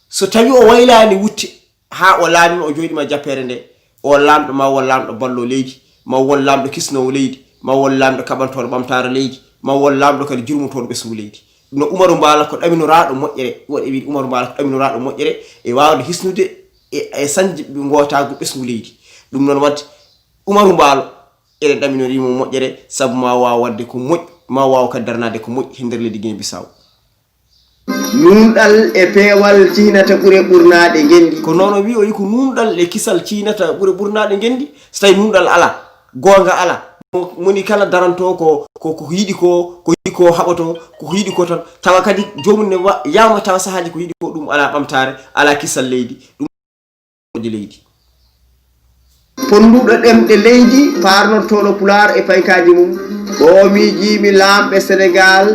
so tawii o waylaani wutte haa o laamima, o jooɗiima jappeere nde, o laamɗo ma won laamɗo ballo leydi, ma won laamɗo kisnoowo leydi, ma won laamɗo kaɓantooɗo ɓamtaare leydi, ma won laamɗo kadi jurmotooɗo ɓesngu leydi. No Umaru Mbaalo ko ɗaminoraaɗo moƴƴere, waɗi wiide Umaru Mbaalo ko ɗaminoraaɗo moƴƴere e waawde hisnude e e sañde ngootaagu ɓesngu leydi. Ɗum noon waɗde Umaru Mbaalo eɗen ɗaminorii mo moƴƴere sabu ma waaw waɗde ko moƴƴi, ma waaw kadi daranaade ko moƴƴi he nder leydi Gine Bisaw. Nuunɗal e peewal cihnata ɓure ɓurnaade ngenndi. Ko noon o wiyi, o wiyi ko nuunɗal e kisal cihnata ɓure ɓurnaade ngenndi. So tawii nuunɗal alaa, goonga alaa, mo- moni kala darantoo ko ko ko yiɗi ko, ko yiɗi ko haɓotoo, ko ko yiɗi ko tan, tawa kadi joomum ne wa- yawma tawa sahaaji ko yiɗi ko ɗum alaa ɓamtaare, alaa kisal leydi, ɗum leydi. Ponnduɗo ɗemɗe leydi, paarnortooɗo Pulaar e paykaaji mum. Ɗo miijiimi laamɓe Senegaal,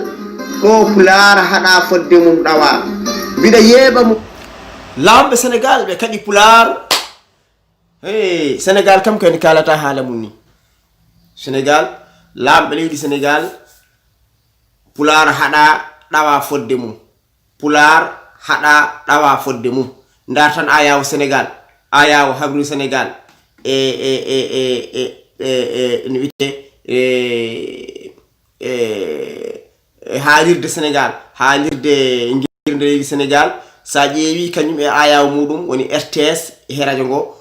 ɗo Pulaar haɗaa fodde mum ɗawaa. Mbiɗa yeeɓa mo. Laamɓe Senegaal ɓe kaɗi Pulaar. Hey, Senegaal kam kadi kaalata haala mum ni. Senegaal, laamɓe leydi Senegaal, Pulaar haɗaa ɗawaa fodde mum. Pulaar haɗaa ɗawaa fodde mum. Ndaar tan aayaawo Senegaal, aayaawo habriiɗo Senegaal e e e e e e e no wiyetee e e e haalirde Senegaal, haalirde ngirde leydi Senegaal. So a ƴeewii kañum e aayaawo muuɗum woni R T S e he rajo ngo,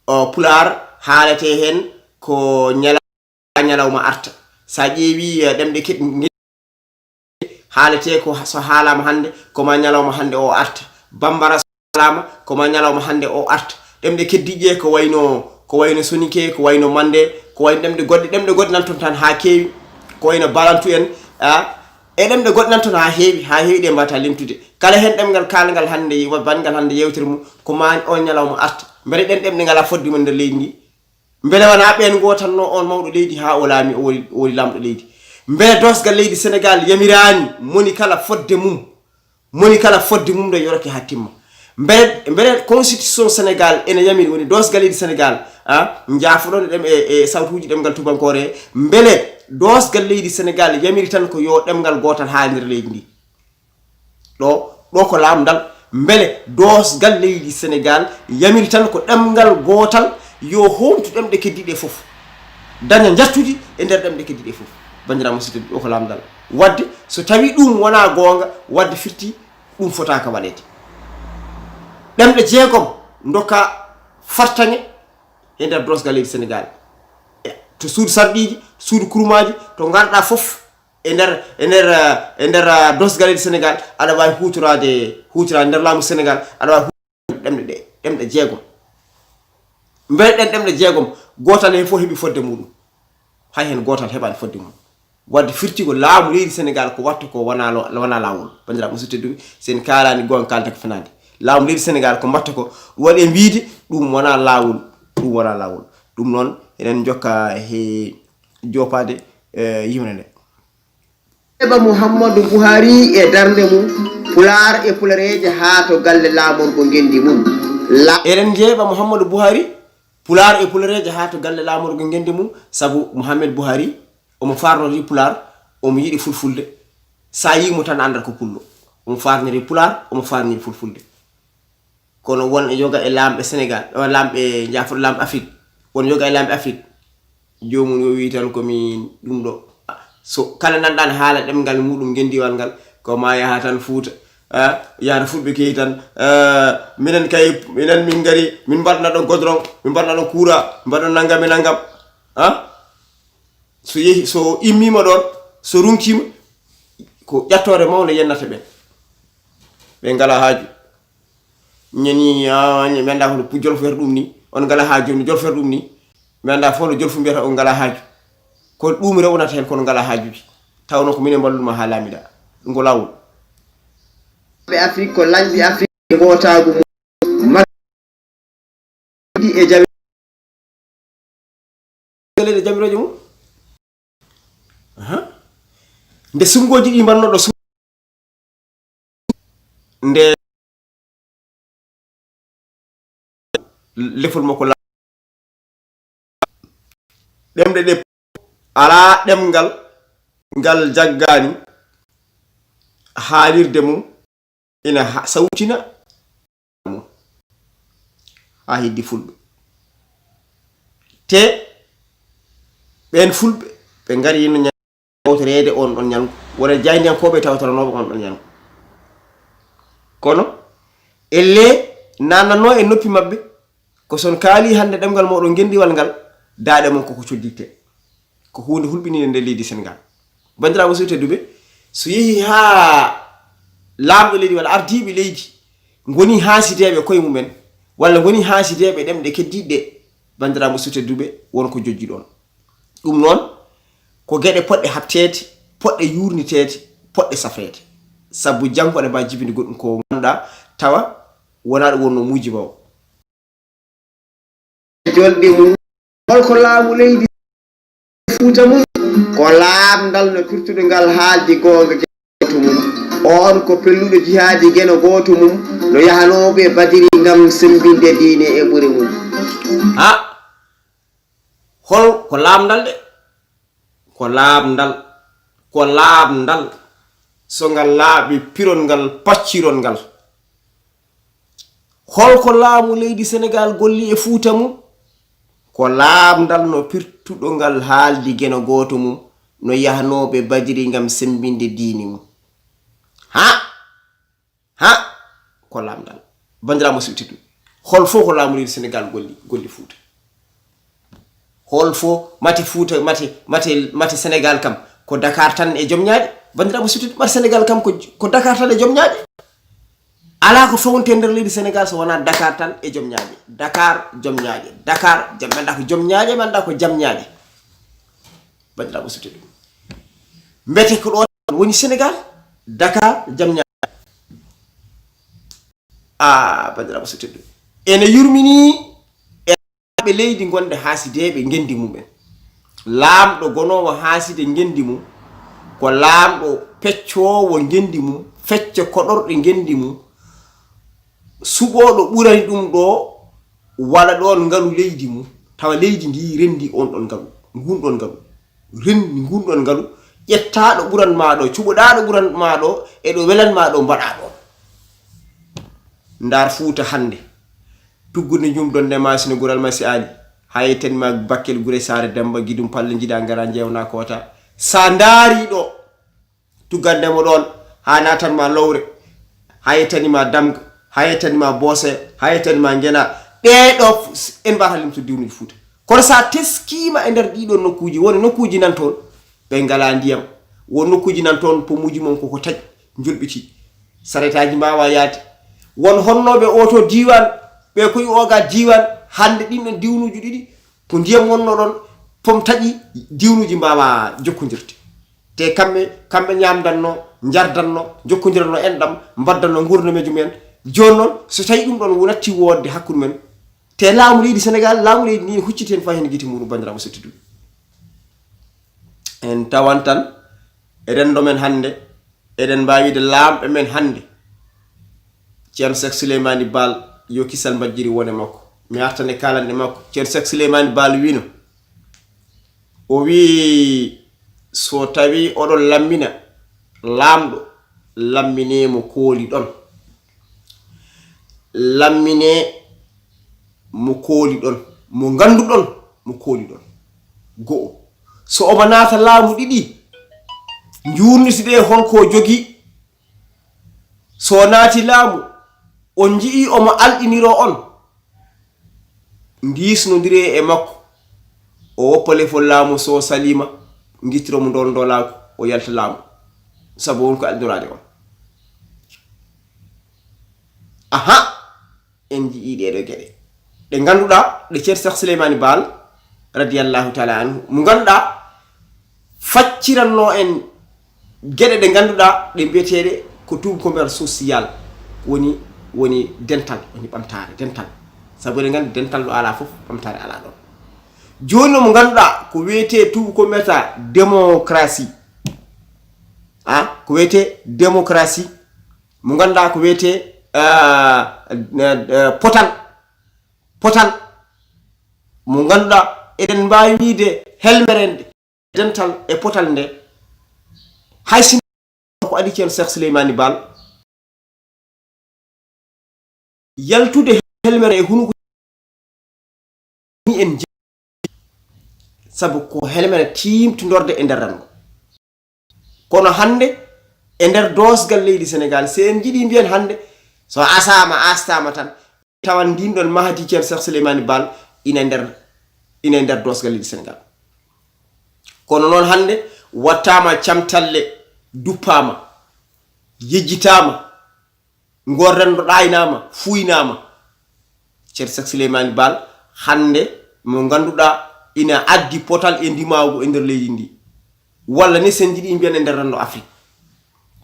o Pulaar haaletee heen ko ñalawma ñalawma arta. So a ƴeewii eh, ɗemɗe keɗ- haaletee ko so haalaama hannde ko ma ñalawma hannde o arta. Bambara so haalaama ko ma ñalawma hannde o arta. Ɗemɗe keddiiɗe ko wayno ko wayno soninke, ko wayno mande, ko wayno ɗemɗe goɗɗe, ɗemɗe goɗɗe nan toon tan haa keewi, ko wayno balantu en, a e ɗemɗe goɗɗe nan toon haa heewi, haa heewi ɗe mbaata limtude. Kala heen ɗemngal kaalngal hannde, banngal hannde yeewtere mum, ko ma oon ñalawma arta. Mbele ɗeen ɗemɗe ngalaa fodde mum nder leydi ndi? Mbele wonaa ɓeen ngootanno oon mawɗo leydi haa o laami o woni o woni laamɗo leydi? Mbele doosgal leydi Senegaal yamiraani moni kala fodde mum, moni kala fodde mum nde yorake haa timma? Mbele mbele constitution Senegaal ene yamiri, woni doosgal leydi Senegaal, a njaafoɗon ɗem e e sawtuuji ɗemngal tubankoore he, mbele doosgal leydi Senegaal yamiri tan ko yo ɗemngal gootal haa e nder leydi ndi? Ɗo ɗo ko laamdal. Mbele doosgal leydi Senegaal yamiri tan ko ɗemngal gootal, yo hoomtu ɗemɗe keddiiɗe fof, daña njaltudi e nder ɗemɗe keddiiɗe fof? Banndiraaɓe musidɓe, ɗo ko laamdal. Waɗde so tawii ɗuum wonaa goonga, waɗde firti ɗum fotaaka waɗeede. Ɗemɗe jeegom ndokka fartaŋe e nder doosgal leydi Senegaal, e to suudu sarɗiiji, suudu kurmaaji, to ngarɗaa fof e nder e nder e nder doosgal leydi Senegaal, aɗa waawi huutoraade huutoraade nder laamu Senegaal, aɗa waawi huutoraade ɗemɗe ɗe ɗemɗe jeegom. Mbele ɗeen ɗemɗe jeegom gootal heen fof heɓi fodde muuɗum? Hay heen gootal heɓaani fodde mum. Waɗde firti ko laamu leydi Senegaal ko watta ko wonaa lo- wonaa laawol. Banndiraaɓe musidɓe tedduɓe, so en kaalaani goonga, kaalten ko fenaande. Laamu leydi Senegaal ko mbatta ko ɗum waɗi en wiyde ɗum wonaa laawol, ɗum wonaa laawol. Ɗum noon eɗen njokka he joopaade e yimre nde. Jeeɓa Muhammadu Buhari e darnde mum, Pulaar e Pulareeje haa to galle laamorgo ngenndi mum. La- Eɗen njeeɓa Muhammadu Buhari, Pulaar e Pulareeje haa to galle laamorgo ngenndi mum, sabu Muhammed Buhari omo faarnori Pulaar, omo yiɗi Fulfulde. So a yii mo tan a anndat ko Pullo. Omo faarniri Pulaar, omo faarniri Fulfulde. Kono won e yoga e laamɓe Senegaal, o laamɓe njaafo laamɓe Afrik, won yoga e laamɓe Afrik, joomum yo wii tan ko min ɗum ɗo. So kala nanɗaa ne haala ɗemngal muuɗum ngenndiwal ngal, ko ma yaha tan Fuuta, ah, yaha to Fulɓe keewi tan, ah, minen kay, minen min ngari, min mbaɗna ɗon godron, min mbaɗna ɗon kuura, mbaɗna nanngam e nanngam, ah. So yehi, so immiima ɗoon, so runkiima, ko ƴattoore mawnde yennata ɓeen. Ɓe ngalaa haaju. Ñani, ah, mi anndaa ko no pu-, Jolof wiyata ɗum ni. On ngalaa haaju, no Jolof wiyata ɗum ni. Mi anndaa fof no Jolof mbiyata on ngalaa haaju. Ko ɗum rewnata heen, kono ngalaa haajuuji. Tawnoo ko minen mballuɗo ma haa laamiɗaa. Ɗum ko laawol. Ɓe Afrik ko lañɓe Afrik ngootaagu mum. Makki e jami-, leyɗe jamirooje mum. Aha. Nde suɓngooji ɗi mbannoɗo su-, nde lefol makko la-, ɗemɗe ɗe alaa ɗemngal ngal jaggaani haalirde mum ina ha-, sawtina mum haa heddi fulɓe. Te ɓeen fulɓe ɓe ngari no ña-, tawtoreede on ɗon ñalngu, wona jaayndiyankooɓe tawtoranooɓe on ɗon ñalngu. Kono ellee naatnatnoo e noppi maɓɓe, ko so on kaalii hannde ɗemngal mooɗon ngenndiwal ngal, daaɗe mon koko codditte. Ko huunde hulɓiniinde nder leydi Senegaal. Banndiraaɓe musidɓe tedduɓe, so yehii haa laamɗo leydi walla ardiiɓe leydi ngoni haasideeɓe koye mumen, walla ngoni haasideeɓe ɗemɗe keddiiɗe ɗe, banndiraaɓe musidɓe tedduɓe, won ko jojji ɗoon. Ɗum noon, ko geɗe poɗɗe haɓteede, poɗɗe yuurniteede, poɗɗe safreede. Sabu janngo aɗa mbaawi jibinde goɗɗum ko ngannduɗaa tawa wonaa ɗum wonnoo muujiba o. Jolɗi mum. Holko laamu leydi Fuuta mum? Ko laamndal no pirtuɗo ngal haaldi goonga gooto mum. On ko pelluɗo jihaadi geno gooto mum, no yahanooɓe Badiri ngam semmbinde diine e ɓure mum. Ha? Hol ko laamndal de? Ko laamndal. Ko laamndal. So ngal laaɓi, piron ngal, pacciron ngal. Holko laamu leydi Senegaal golli e Fuuta mum? Ko laamndal no pirtuɗo ngal haaldi geno gooto mum, no yahanooɓe Badiri ngam semmbinde diine mum. Ha? Ha? Ko laamndal. Banndiraaɓe musidɓe tedduɓe, hol fof ko laamu leydi Senegaal golli, golli Fuuta? Hol fof, mate Fuuta, mate, mate, mate Senegaal kam, ko Dakar tan e Joom Ñaaɗe? Banndiraaɓe musidɓe tedduɓe, mate Senegaal kam ko, ko Dakar tan e Joom Ñaaɗe? Alaa ko fewnetee nder leydi Senegaal so wonaa Dakar tan e Joom Ñaaɗe. Dakar, Joom Ñaaɗe. Dakar, Joom, mi anndaa ko Joom Ñaaɗe, mi anndaa ko Jam Ñaaɗe. Banndiraaɓe musidɓe tedduɓe. Mbete ko ɗo tan woni Senegaal, Dakar, Jam Ñaaɗe. Ah, banndiraaɓe musidɓe tedduɓe. Ene yurminii e ɓe leydi ngonde haasideeɓe ngenndi mum en. Laamɗo gonoowo haaside ngenndi mum, ko laamɗo peccoowo ngenndi mum, fecce koɗorɗe ngenndi mum, suɓooɗo ɓurani ɗum ɗo, waɗa ɗoon ngalu leydi mum, tawa leydi ndi renndi on ɗon ngalu, ngun ɗon ngalu. Renndi ngun ɗon ngalu, ƴettaa ɗo ɓuran maa ɗo, cuɓoɗaa ɗo ɓuran maa ɗo, e ɗo welan maa ɗo, mbaɗaa ɗoon. Ndaar Fuuta hannde, tuggude njum donde maa sino gural ma si aali, haytani ma Bakkel, Gure Saare, Demba, Gidum, Palle, Njiɗa, Ngara, Njeewna, Koota. Sa ndaari ɗo, tuggande mo ɗoon, haa naatan ma Lowre, haytani ma Damga, haytani ma Boose, haytani ma Ngena. Ɗee ɗo f-, s-, en mbaata limtude diwnuuji Fuuta. Kono sa teskiima e nder ɗii ɗoon nokkuuji, woni nokkuuji nan toon, ɓe ngalaa ndiyam. Won nokkuuji nan toon, pomuuji mum koko taƴi, njulɓitii. Saretaaji mbaawaa yahde. Won honnooɓe oo to diiwaan, ɓe koye ooga diiwaan, hannde ɗiin ɗoon diwnuuji ɗiɗi, ko ndiyam wonnoo ɗoon, pom taƴi, diwnuuji mbaawaa jokkondirde. Te kamɓe, kamɓe ñaamdanno, njardanno, jokkondiranno enɗam, mbaddanno nguurndam e jum en. Jooni noon, so tawii ɗum ɗoon natti woodde hakkunde men, te laamu leydi Senegaal, laamu leydi ndi ne hucciti heen faa heen gite muuɗum, banndiraaɓe musidɓe tedduɓe. En tawan tan, e renndo men hannde, eɗen mbaawi wiide laamɓe men hannde. Ceerno Seek Suleymaani Baal, yo kisal mbajjiri wone makko. Mi artan e kaalanɗe makko. Ceerno Seek Suleymaani Baal wiino, o wii, so tawii oɗon lammina laamɗo, lamminee mo kooli ɗon. Lamminee mo kooli ɗon, mo ngannduɗon mo kooli ɗon. Go'o, so omo naata laamu, ɗiɗi, njuurnitidee hol ko o jogii. So o naati laamu, on nji'ii omo alɗiniroo on, ndiisnondiree e makko, o woppa lefol laamu, so o saliima, ngittiroo mo ndool ndoolaagu, o yalta laamu, sabu won ko alɗinoraade on. Aha! en njiyii ɗee ɗoo geɗe ɗe ngannduɗaa ɗe Ceerno Seex Suleymaani Baal radiyallahu taala anhu mo ngannduɗaa facciranno en geɗe ɗe ngannduɗaa ɗe mbiyeteeɗe ko tuubakooɓe social woni woni dental woni ɓamtaare dental sabu eɗen nganndi dental ɗo alaa fof ɓamtaare alaa ɗon. Jooni noon mo ngannduɗaa ko wiyetee tuubakooɓe mbiyata démocratie a ko wiyetee démocratie mo ngannduɗaa ko wiyetee potal potal mo ngannduɗaa eɗen mbaawi wiyde helmerende dental e potal nde hay sinno ko adii Ceerno Seex Suleymaani Baal yaltude helmere e hunuko en sabu ko helmere tiimtindorde e nder renndo kono hannde e nder doosgal leydi Senegaal so en njiɗii mbiyen hannde so asaama astaama tan tawan ndin ɗon mahadi Ceerno Seex Suleymaani Baal ina nder ina nder doosgal leydi Senegaal kono noon hannde wattaama camtalle duppaama yejjitaama ngol renndo ɗaaynaama fuuynaama Ceerno Seex Suleymaani Baal hannde mo ngannduɗaa ina addi potal e ndimaagu e nder leydi ndi walla ni sen njiɗi mbiyen e nder renndo Afrik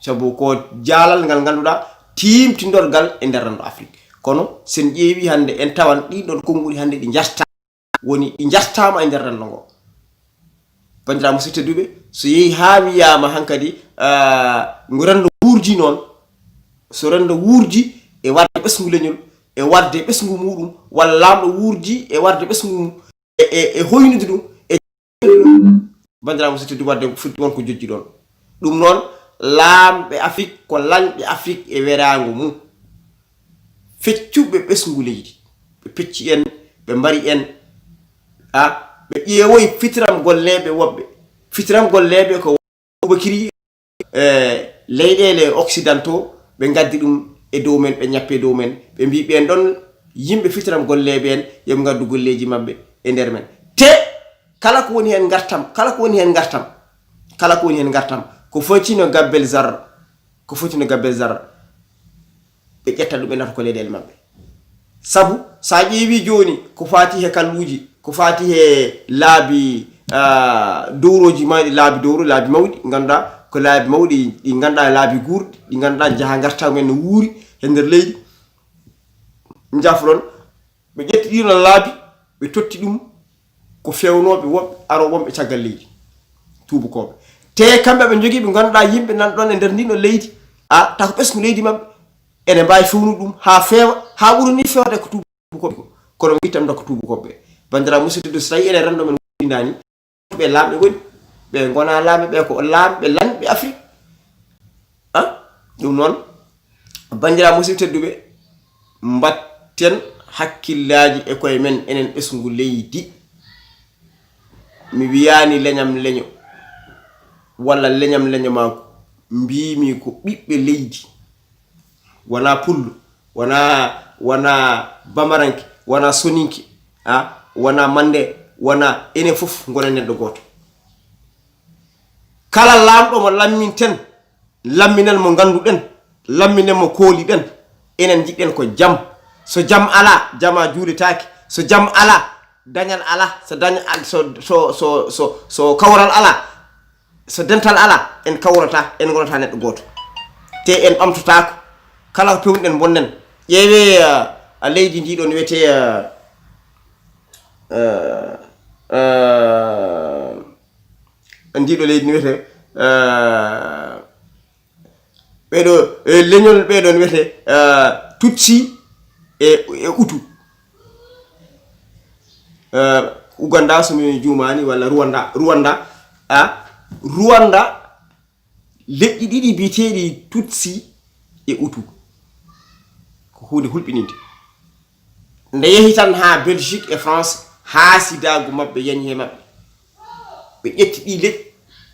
sabu ko jaalal ngal ngannduɗaa tiimtindorgal e nder renndo Afrik kono sen ƴeewi hannde en tawan ɗiɗon konnguɗi hannde ɗi njarta woni ɗi njartaama e nder renndo ngo banndiraaɓe musidɓe tedduɓe so yehi haa wiyaama hankadi ngo renndo wuurdi noon so renndo wuurdi e warde ɓesngu leñol e warde ɓesngu muɗum walla laamɗo wuurdi e warde ɓesngu mum e e hoynude ɗum e banndiraaɓe musidɓe tedduɓe wadde fuɗɗi won ko jojji ɗon ɗum noon laamɓe afrik ko lañɓe afrik e weraango mum feccuɓe ɓesngu leydi ɓe pecci en ɓe mbari en a ɓe ƴeewoyi fitiram golleeɓe woɓɓe fitiram golleeɓe ko ubakiri e leyɗeele occidentaux ɓe ngaddi ɗum e dow men ɓe ñappe dow men ɓe mbi ɓen ɗon yimɓe fitiram golleeɓe en yoɓe ngaddu golleeji maɓɓe e nder men te kala ko woni heen ngartam kala ko woni heen ngartam kala ko woni heen ngartam ko fotino gabbel zarra ko fotino gabbel zarra ɓe ƴetta ɗum ɓe nata ko leyɗeele maɓɓe sabu so a ƴeewi jooni ko faati he kalluuji ko faati he laabi dowrooji mawɗi laabi dowro laabi mawɗi ngannduɗaa ko laabi mawɗi ɗi ngannduɗaa laabi guurɗi ɗi ngannduɗaa njaha ngartaa mumen no wuuri he nder leydi njafron ɓe ƴetti ɗiɗo laabi ɓe totti ɗum ko fewnooɓe woɓɓe arooɓe wonɓe caggal leydi tuubakooɓe te kamɓe ɓe njogii ɓe ngannduɗaa yimɓe nan ɗon e nder ndin ɗon leydi a taw ko ɓesngu leydi maɓɓe ene mbaawi fewnude ɗum haa feewa haa ɓura ni feewde ko tuubakooɓe ko kono mi wittam ɗo ko tuubakooɓe banndiraaɓe musidɓe tedduɓe so tawii ene renndo men windani ɓe laamɓe ngoni ɓe ngona laamɓe ɓe ko laamɓe lañɓe afrik a ɗum noon banndiraaɓe musidɓe tedduɓe mbatten hakkillaaji e koye men enen ɓesngu leydi mi wiyaani leñam leño walla leñam leño maako mbiimi ko ɓiɓɓe leydi wona pullo wona wona bamaranke wona soninke a wona mande wona enen fof ngona neɗɗo gooto kala laamɗo mo lamminten lamminen mo ngannduɗen lamminen mo kooliɗen enen njiɗɗen ko jam so jam alaa jama juuletaake so jam alaa dañal alaa so dañal so so so so so kawral alaa so dental alaa en kawrata en ngonata neɗɗo gooto te en ɓamtotaako kala ko pewnuɗen bonɗen ƴeewe a leydi ndi ɗon wiyete ndiɗo leydi ndi wiyete ɓeɗo leñol ɓeɗon wiyete tutsi e e utu uganda somi juumani walla rwanda rwanda a rwanda leƴƴi ɗiɗi biyeteeɗi tutsi e utu ko hunde hulɓininde nde yehi tan haa belgique e france haa sidaagu maɓɓe yani he maɓɓe ɓe ƴetti ɗi leƴƴi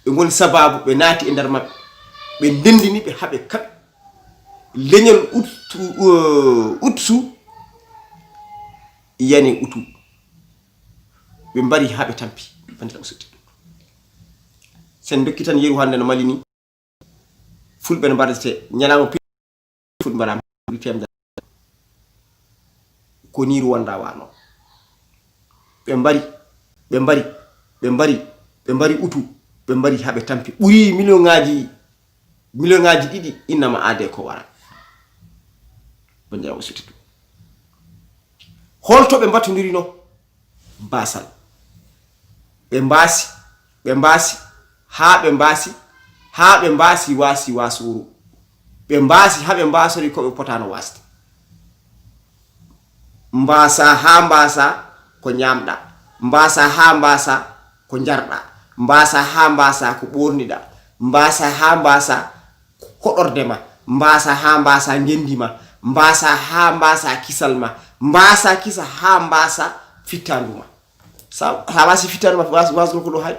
ɓe ngoni sabaabu ɓe naati e nder maɓɓe ɓe ndendini ɓe haɓe kaɓi leñol utsu yani utu ɓe mbari haa ɓe tampi bandiraɓe suddi sen dokki tan yeru hannde no mali ni fulɓe no mbaɗete ñalawma pi fulɓe mbaɗama ɓuri temedere Ko ni Rwanda wano. Ɓe mbari, ɓe mbari, ɓe mbari, ɓe mbari utu, ɓe mbari haɓe tampi. Ɓuri miliyoŋaaji, miliyoŋaaji ɗiɗi innama aade ko wara. Bandirawo sutitu. Holto ɓe mbatondiri no? Basal. Ɓe mbaasi, ɓe mbaasi, haa ɓe mbaasi, haa ɓe mbaasi waasi waasuru. Ɓe mbaasi haa ɓe mbaasori ko ɓe potano waasde. Mbaasa haa mbaasa ko ñaamɗa. Mbaasa haa mbaasa ko njarɗa. Mbaasa haa mbaasa ko ɓoorniɗa. Mbaasa haa mbaasa ko hoɗorde ma. Mbaasa haa mbaasa ngendi ma. Mbaasa haa mbaasa kisal ma. Mbaasa kisa haa mbaasa fittandu ma. Sa, sa wasi fittandu ma, was-, wasgol ko ɗo hay.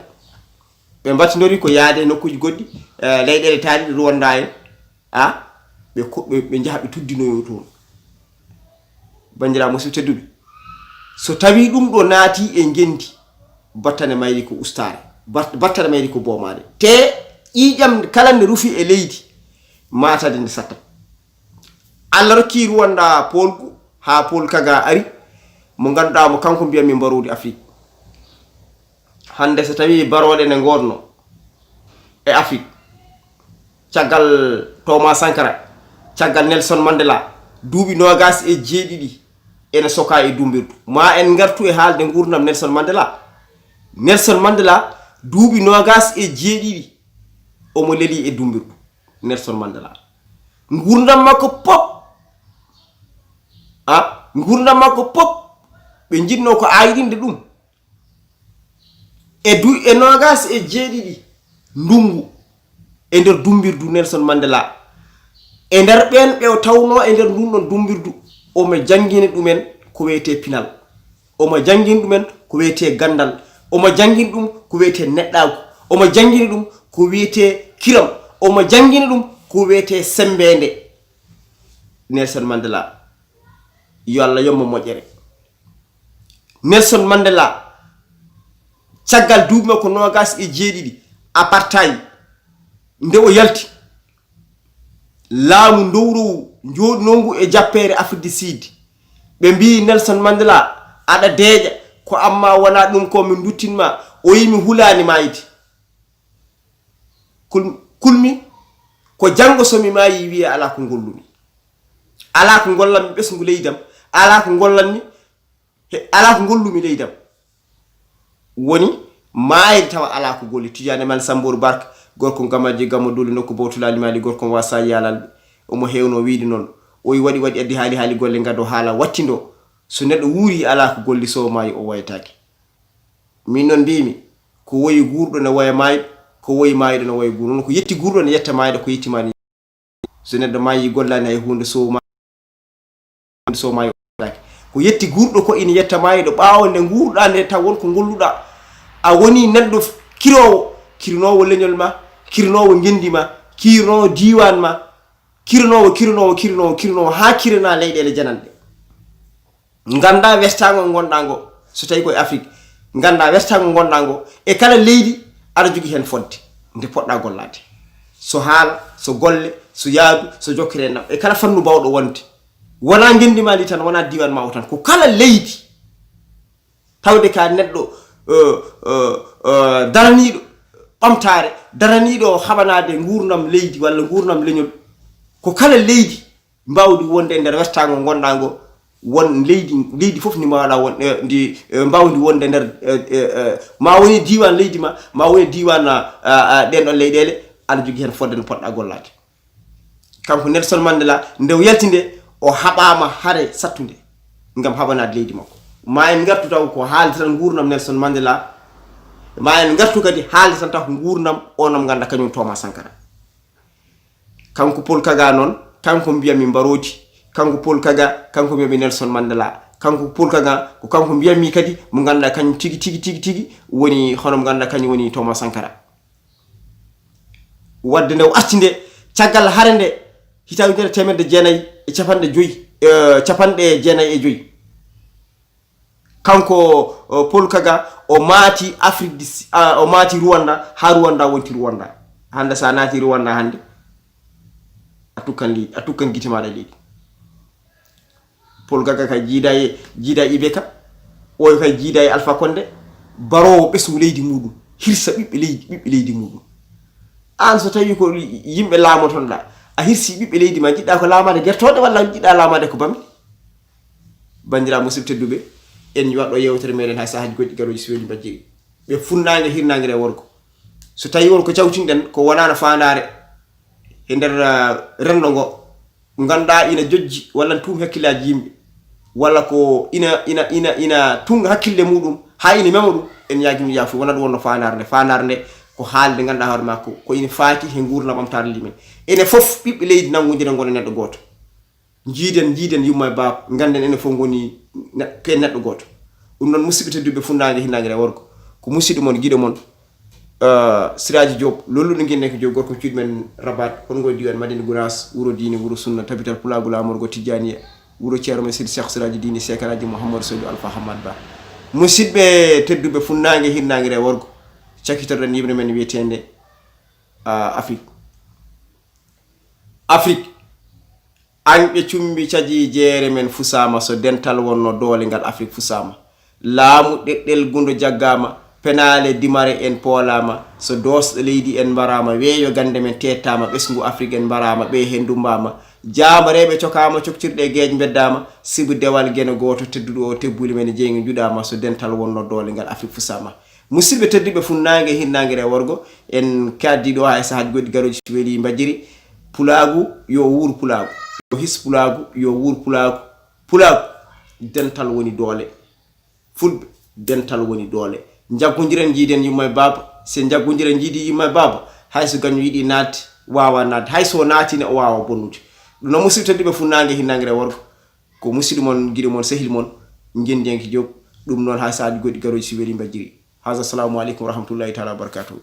Ɓe mbattindori ko yaade e nokkuuji goɗɗi, eh, leyɗeele taariɗe Rwanda en. A, ɓe ko, ɓe, ɓe njaha ɓe tuddinoyo toon. Bandira musidɓe tedduɓe, so tawi ɗum ɗo naati e ngendi, battane mayri ko ustaare, bat-, battane mayri ko boomaare. Te ƴiiƴam kala nde rufi e leydi, matade nde sattat. Allah rokki Rwanda Paul gu, haa Paul Kaga ari, mo ngannduɗaa mo kanko mbiyami mbarodi Afrique. Hannde so tawi barooɗe ne ngoodno e Afrique, caggal Thomas Sankara, caggal Nelson Mandela, duuɓi noogas e jeeɗiɗi ene soka e dumbirdu. Ma en ngartu e haalde nguurndam Nelson Mandela. Nelson Mandela, duuɓi noogas e jeeɗiɗi omo leli e dumbirdu. Nelson Mandela. Nguurndam makko pop, a, nguurndam makko pop, ɓe njiɗno ko ayɗinde ɗum. E du-, e noogas e jeeɗiɗi ndungu, e nder dumbirdu Nelson Mandela, e nder ɓeen ɓe o tawno e nder ndun ɗon dumbirdu, omo janngini ɗumen ko wiyetee pinal. Omo janngini ɗumen ko wiyetee ganndal. Omo janngini ɗum ko wiyetee neɗɗaagu. Omo janngini ɗum ko wiyetee kiram. Omo janngini ɗum ko wiyetee semmbeende. Nelson Mandela, yo Allah yommo moƴƴere. Nelson Mandela, caggal duuɓi makko noogas e jeeɗiɗi, apartheid, nde o yalti, laamu ndowrowu njooɗinongu e jappeere Afrique du Sud, ɓe mbii Nelson Mandela, aɗa deeƴa, ko amma wonaa ɗum ko min nduttin ma, o yi mi hulaani maayde. Kul-, kulmi, ko janngo so mi maayi wiye alaa ko ngollumi. Alaa ko ngollanmi ɓesngu leydam, alaa ko ngollanmi, he, alaa ko ngollumi leydam. Woni maayde tawa alaa ko golli. Tijaani Mali Sambour Bark, gorko Gamaji Gamma Doli nokku Bawtulaali Mali, gorko mo wasa yaalal. Omo heewno wiide noon. O yi waɗi, waɗi addi haali, haali golle ngaddo haala wattindo. So neɗɗo wuuri alaa ko golli, so maayi o wayataake. Min noon mbiymi, ko woyi guurɗo ne waya maayɗo, ko woyi maayɗo ne waya guurɗo. Noon ko yetti guurɗo ne yetta maayɗo, ko yetti maayɗo. So neɗɗo maayi gollaani hay huunde, so ma-, so maayi o waɗaaki. Ko yetti guurɗo ko ina yetta maayɗo, ɓaawo nde nguurɗaa nde taw won ko ngolluɗaa. A woni neɗɗo f-, kiroowo, kirnoowo leñol ma, kirnoowo ngenndi ma, kirnoowo diiwaan ma, kirnoowo, kirnoowo, kirnoowo, kirnoowo, haa kirnaa leyɗeele jananɗe. Nganndaa wertaango ngonɗaa ngo, so tawii ko e Afrik, nganndaa wertaango ngonɗaa ngo, e kala leydi aɗa jogii heen fodde nde poɗɗaa gollaade. So haala, so golle, so yaadu, so jokkere enɗam, e kala fannu baawɗo wonde. Wonaa ngenndi maa ndi tan, wonaa diiwaan maa o tan, ko kala leydi. Tawde ka neɗɗo, eh, eh, eh, daraniiɗo ɓamtaare, daraniiɗo haɓanaade nguurndam leydi walla nguurndam leñol, ko kala leydi mbaawdi wonde e nder wertaango ngonɗaa ngo, won leydi, leydi fof ndi mbaawɗaa won, eh, ndi, eh, mbaawdi wonde nder, eh, eh, eh, ma woni diiwaan leydi ma, ma woni diiwaan, ah, ah, ah, ɗeen ɗoon leyɗeele, aɗa jogii heen fodde no poɗɗaa gollaade. Kanko Nelson Mandela, nde o yalti nde, o haɓaama hare sattunde ngam haɓanaade leydi makko. Ma en ngartu taw ko haalde tan nguurndam Nelson Mandela, ma en ngartu kadi haalde tan taw ko nguurndam o nam ngannda kañum Thomas Sankara. Kanko Paul Kaga noon, kanko mbiyami mbaroodi, kanko Paul Kaga, kanko mbiyami Nelson Mandela. Kanko Paul Kaga, ko kanko mbiyami kadi, mo ngannduɗaa kañum tigi, tigi, tigi, tigi woni hono mo ngannduɗaa kañum woni Thomas Sankara. Wadde nde o arti nde, caggal hare nde, hitaande ujunere teemedde jeenayi e capanɗe joyi, eh, capanɗe jeenayi e joyi. Kanko, eh, Paul Kaga, o maati Afrique du Su-, ah, o maati Rwanda, haa Rwanda wonti Rwanda. Hannde so a naati Rwanda hannde, a tukkan leydi, a tukkan gite maaɗa e leydi. Paul Gaga kay jiida e jiida e Ibeka, oyo kay jiida e Alpha Condé, baroowo ɓesngu leydi muɗum, hirsa ɓiɓɓe leydi ɓiɓɓe leydi muɗum. An so tawi ko yimɓe laamotonoɗa, a hirsi ɓiɓɓe leydi ma, jiɗɗa ko laamade gertooɗe walla jiɗɗa laamade ko bamɗi? Banndiraaɓe musidɓe tedduɓe, en waɗo yewtere meɗen hay sahaaji goɗɗi garooji so weeli mbajjiri ɓe funnaange hirnaange e worgo. So tawi won ko cawtinɗen ko wonano faandaare e nder renndo ngo, ngannduɗaa ina jojji walla tuum hakkillaaji yimɓe, walla ko ina ina ina ina tunnga hakkille muɗum haa ina mema ɗum, en yaajino yaafuya. Wonat wonno faandaare nde. Faandaare nde ko haalde ngannduɗaa hoore makko ko ina faati he nguurndam ɓamtaare limen. Ene fof ɓiɓɓe leydi nanngondira ngona neɗɗo gooto. Njiiden njiiden yumma e baaba, ngannden enen fof ngoni ke neɗɗo gooto. Ɗum noon musidɓe tedduɓe funnaange hinnaange e worgo, ko musidɗo mon giɗo mon Siraaji Joob lolluɗo nginne ko jogi gorko cuuɗi men Rabat, hongo e diwan Madina Gunaas, wuro diine, wuro sunna, tabital pulaagu laamorgo tijjaaniya, wuro ceerno men Sidi Cheikh Siraaji Diine Seekanaaji Mouhamadou Soydu Alpha Hammad Ba. Musidɓe tedduɓe funnaange hinnaange e worgo, cakkitorɗen yimre men wiyeteende Afrik. Afrik. Añɓe cumbi caji jeere men fusaama, so dental wonno doole ngal Afrik fusaama. Laamu ɗeɗɗel gundo jaggaama, penaale dimare en poolaama, so doosɗe leydi en mbaraama, weeyo gannde men teettaama, ɓesngu Afrik en mbaraama, ɓee heen ndummbaama. Jaambareeɓe cokaama, coktirɗe e geej mbeddaama, sibu dewal geno gooto tedduɗo o tebbuli men e jeynge njuɗaama, so dental wonno doole ngal Afrik fusaama. Musidɓe tedduɓe funnaange hinnaange e worgo, en kaddi ɗo hay sahaaji goɗɗi garooji so weeli mbajjiri. Pulaagu yo wuur pulaagu, yo his pulaagu, yo wuur pulaagu. Pulaagu dental woni doole. Fulɓe dental woni doole. Njaggondiren njiiden yumma e baaba. Se njaggondiren njiidi yumma e baaba, hay so gaño yiɗi naatde, waawa naatde. Hay so naati ne o waawa bonnude. Ɗum noon musidɓe tedduɓe funnaange hinnaange e worgo, ko musidɗo mon, giɗo mon, sehil mon, Ngendiyanke Joob. Ɗum noon hay sahaaji goɗɗi garooji so weeli mbajjiri. Haza, assalamu aleykum wa rahmatullahi taala wa barakatuhu.